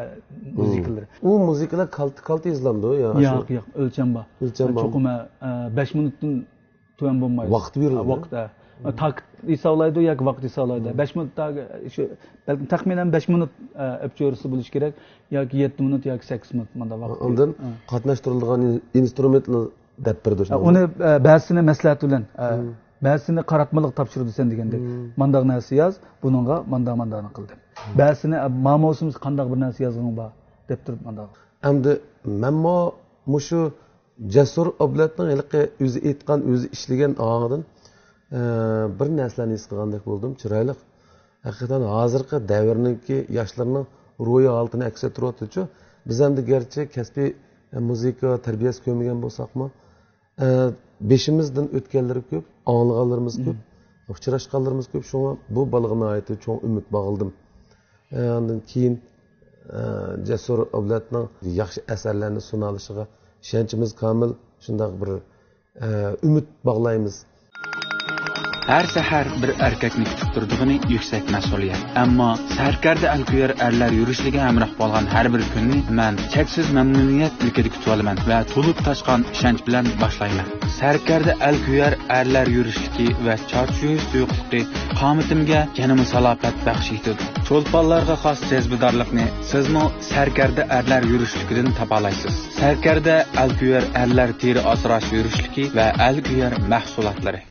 مۇزىكىلىرى. ئۇ مۇزىكىلار كالتا، كالتا يېزىلامدۇ يا؟ ياق، ياق، ئۆلچەم بار. ئۆلچەم بار. چوقۇم، ئە، بەش مىنۇتتىن تۆۋەن بولمايدۇ. ۋاقىت بېرىلىدۇ. ۋاقىت، ھە. تاكىت ھېسابلايدۇ ياكى ۋاقىت ھېسابلايدۇ. بەش مىنۇت تا-، شۇ، بەلكىم تەخمىنەن بەش مىنۇت، ئە، ئەپچۆرىسى بولۇشى كېرەك. ياكى يەتتە مىنۇت ياكى سەككىز مىنۇت مانداق ۋاقىت. ئاندىن قاتناشتۇرۇلىدىغان ئىنسترۇمېنتنى دەپ بېرىدۇ شۇنداق. ئۇنى، ئە، بەزىسىنى مەسلىھەت بىلەن، ئە، بەزىسىنى قاراتمىلىق تاپشۇرىدۇ سەن دېگەندەك. مانداق نەرسە ياز، بۇنىڭغا ماندا، ماندانى قىل دەپ. بەزىسىنى، ئە، ما ماۋسۇمدا قانداق بىر نەرسە يازغىڭ بار دەپ تۇرۇپ مانداق. ئەمدى مەنمۇ مۇشۇ جەسۇر ئابلەتنىڭ ھېلىقى ئۆزى ئېيتقان، ئۆزى ئىشلىگەن ئاڭىدىن، ئە، بىر نەرسىلەرنى ھېس قىلغاندەك بولدۇم. چىرايلىق. ھەقىقەتەن ھازىرقى دەۋرنىڭكى ياشلىرىنىڭ روھىي ھالىتىنى ئەكس ئەتتۈرۈۋاتىدۇچۇ. بىز ئەمدى گەرچە كەسپىي، ئە، مۇزىكا تەربىيەسى كۆرمىگەن بولساقمۇ، ئە، بېشىمىزدىن ئۆتكەنلىرى كۆپ، ئاڭلىغانلىرىمىز كۆپ، ئۇچراشقانلىرىمىز كۆپ. شۇڭا بۇ بالىغا ناھايىتى چوڭ ئۈمىد باغلىدىم. ئە، ئاندىن كېيىن، ئە، جەسۇر ئابلەتنىڭ ياخشى ئەسەرلەرنى سۇنالىشىغا ئىشەنچىمىز كامىل، شۇنداق بىر، ئە، ئۈمىد باغلايمىز. ھەر سەھەر بىر ئەركەكنى كۈتۈپ تۇرىدىغىنى يۈكسەك مەسئۇلىيەت. ئەمما سەركەردە ئەلكۆيەر ئەرلەر يۈرۈشلۈكىگە ھەمراھ بولغان ھەر بىر كۈننى مەن چەكسىز مەمنۇنىيەت ئىلكىدە كۈتۈۋالىمەن ۋە تولۇپ تاشقان ئىشەنچ بىلەن باشلايمەن. سەركەردە ئەلكۆيەر ئەرلەر يۈرۈشلۈكى ۋە چارچىيۇش سۇيۇقلۇقى قامىتىمگە يەنىمۇ سالاپەت بەخش ئېتىدۇ. چولپانلارغا خاس جەزبىدارلىقنى سىزمۇ سەركەردە ئەرلەر يۈرۈشلۈكىدىن تاپالايسىز. سەركەردە ئەلكۆيەر ئەرلەر تېرە ئاسراش يۈرۈشلۈكى ۋە ئەلكۆيەر مەھسۇلاتلىرى.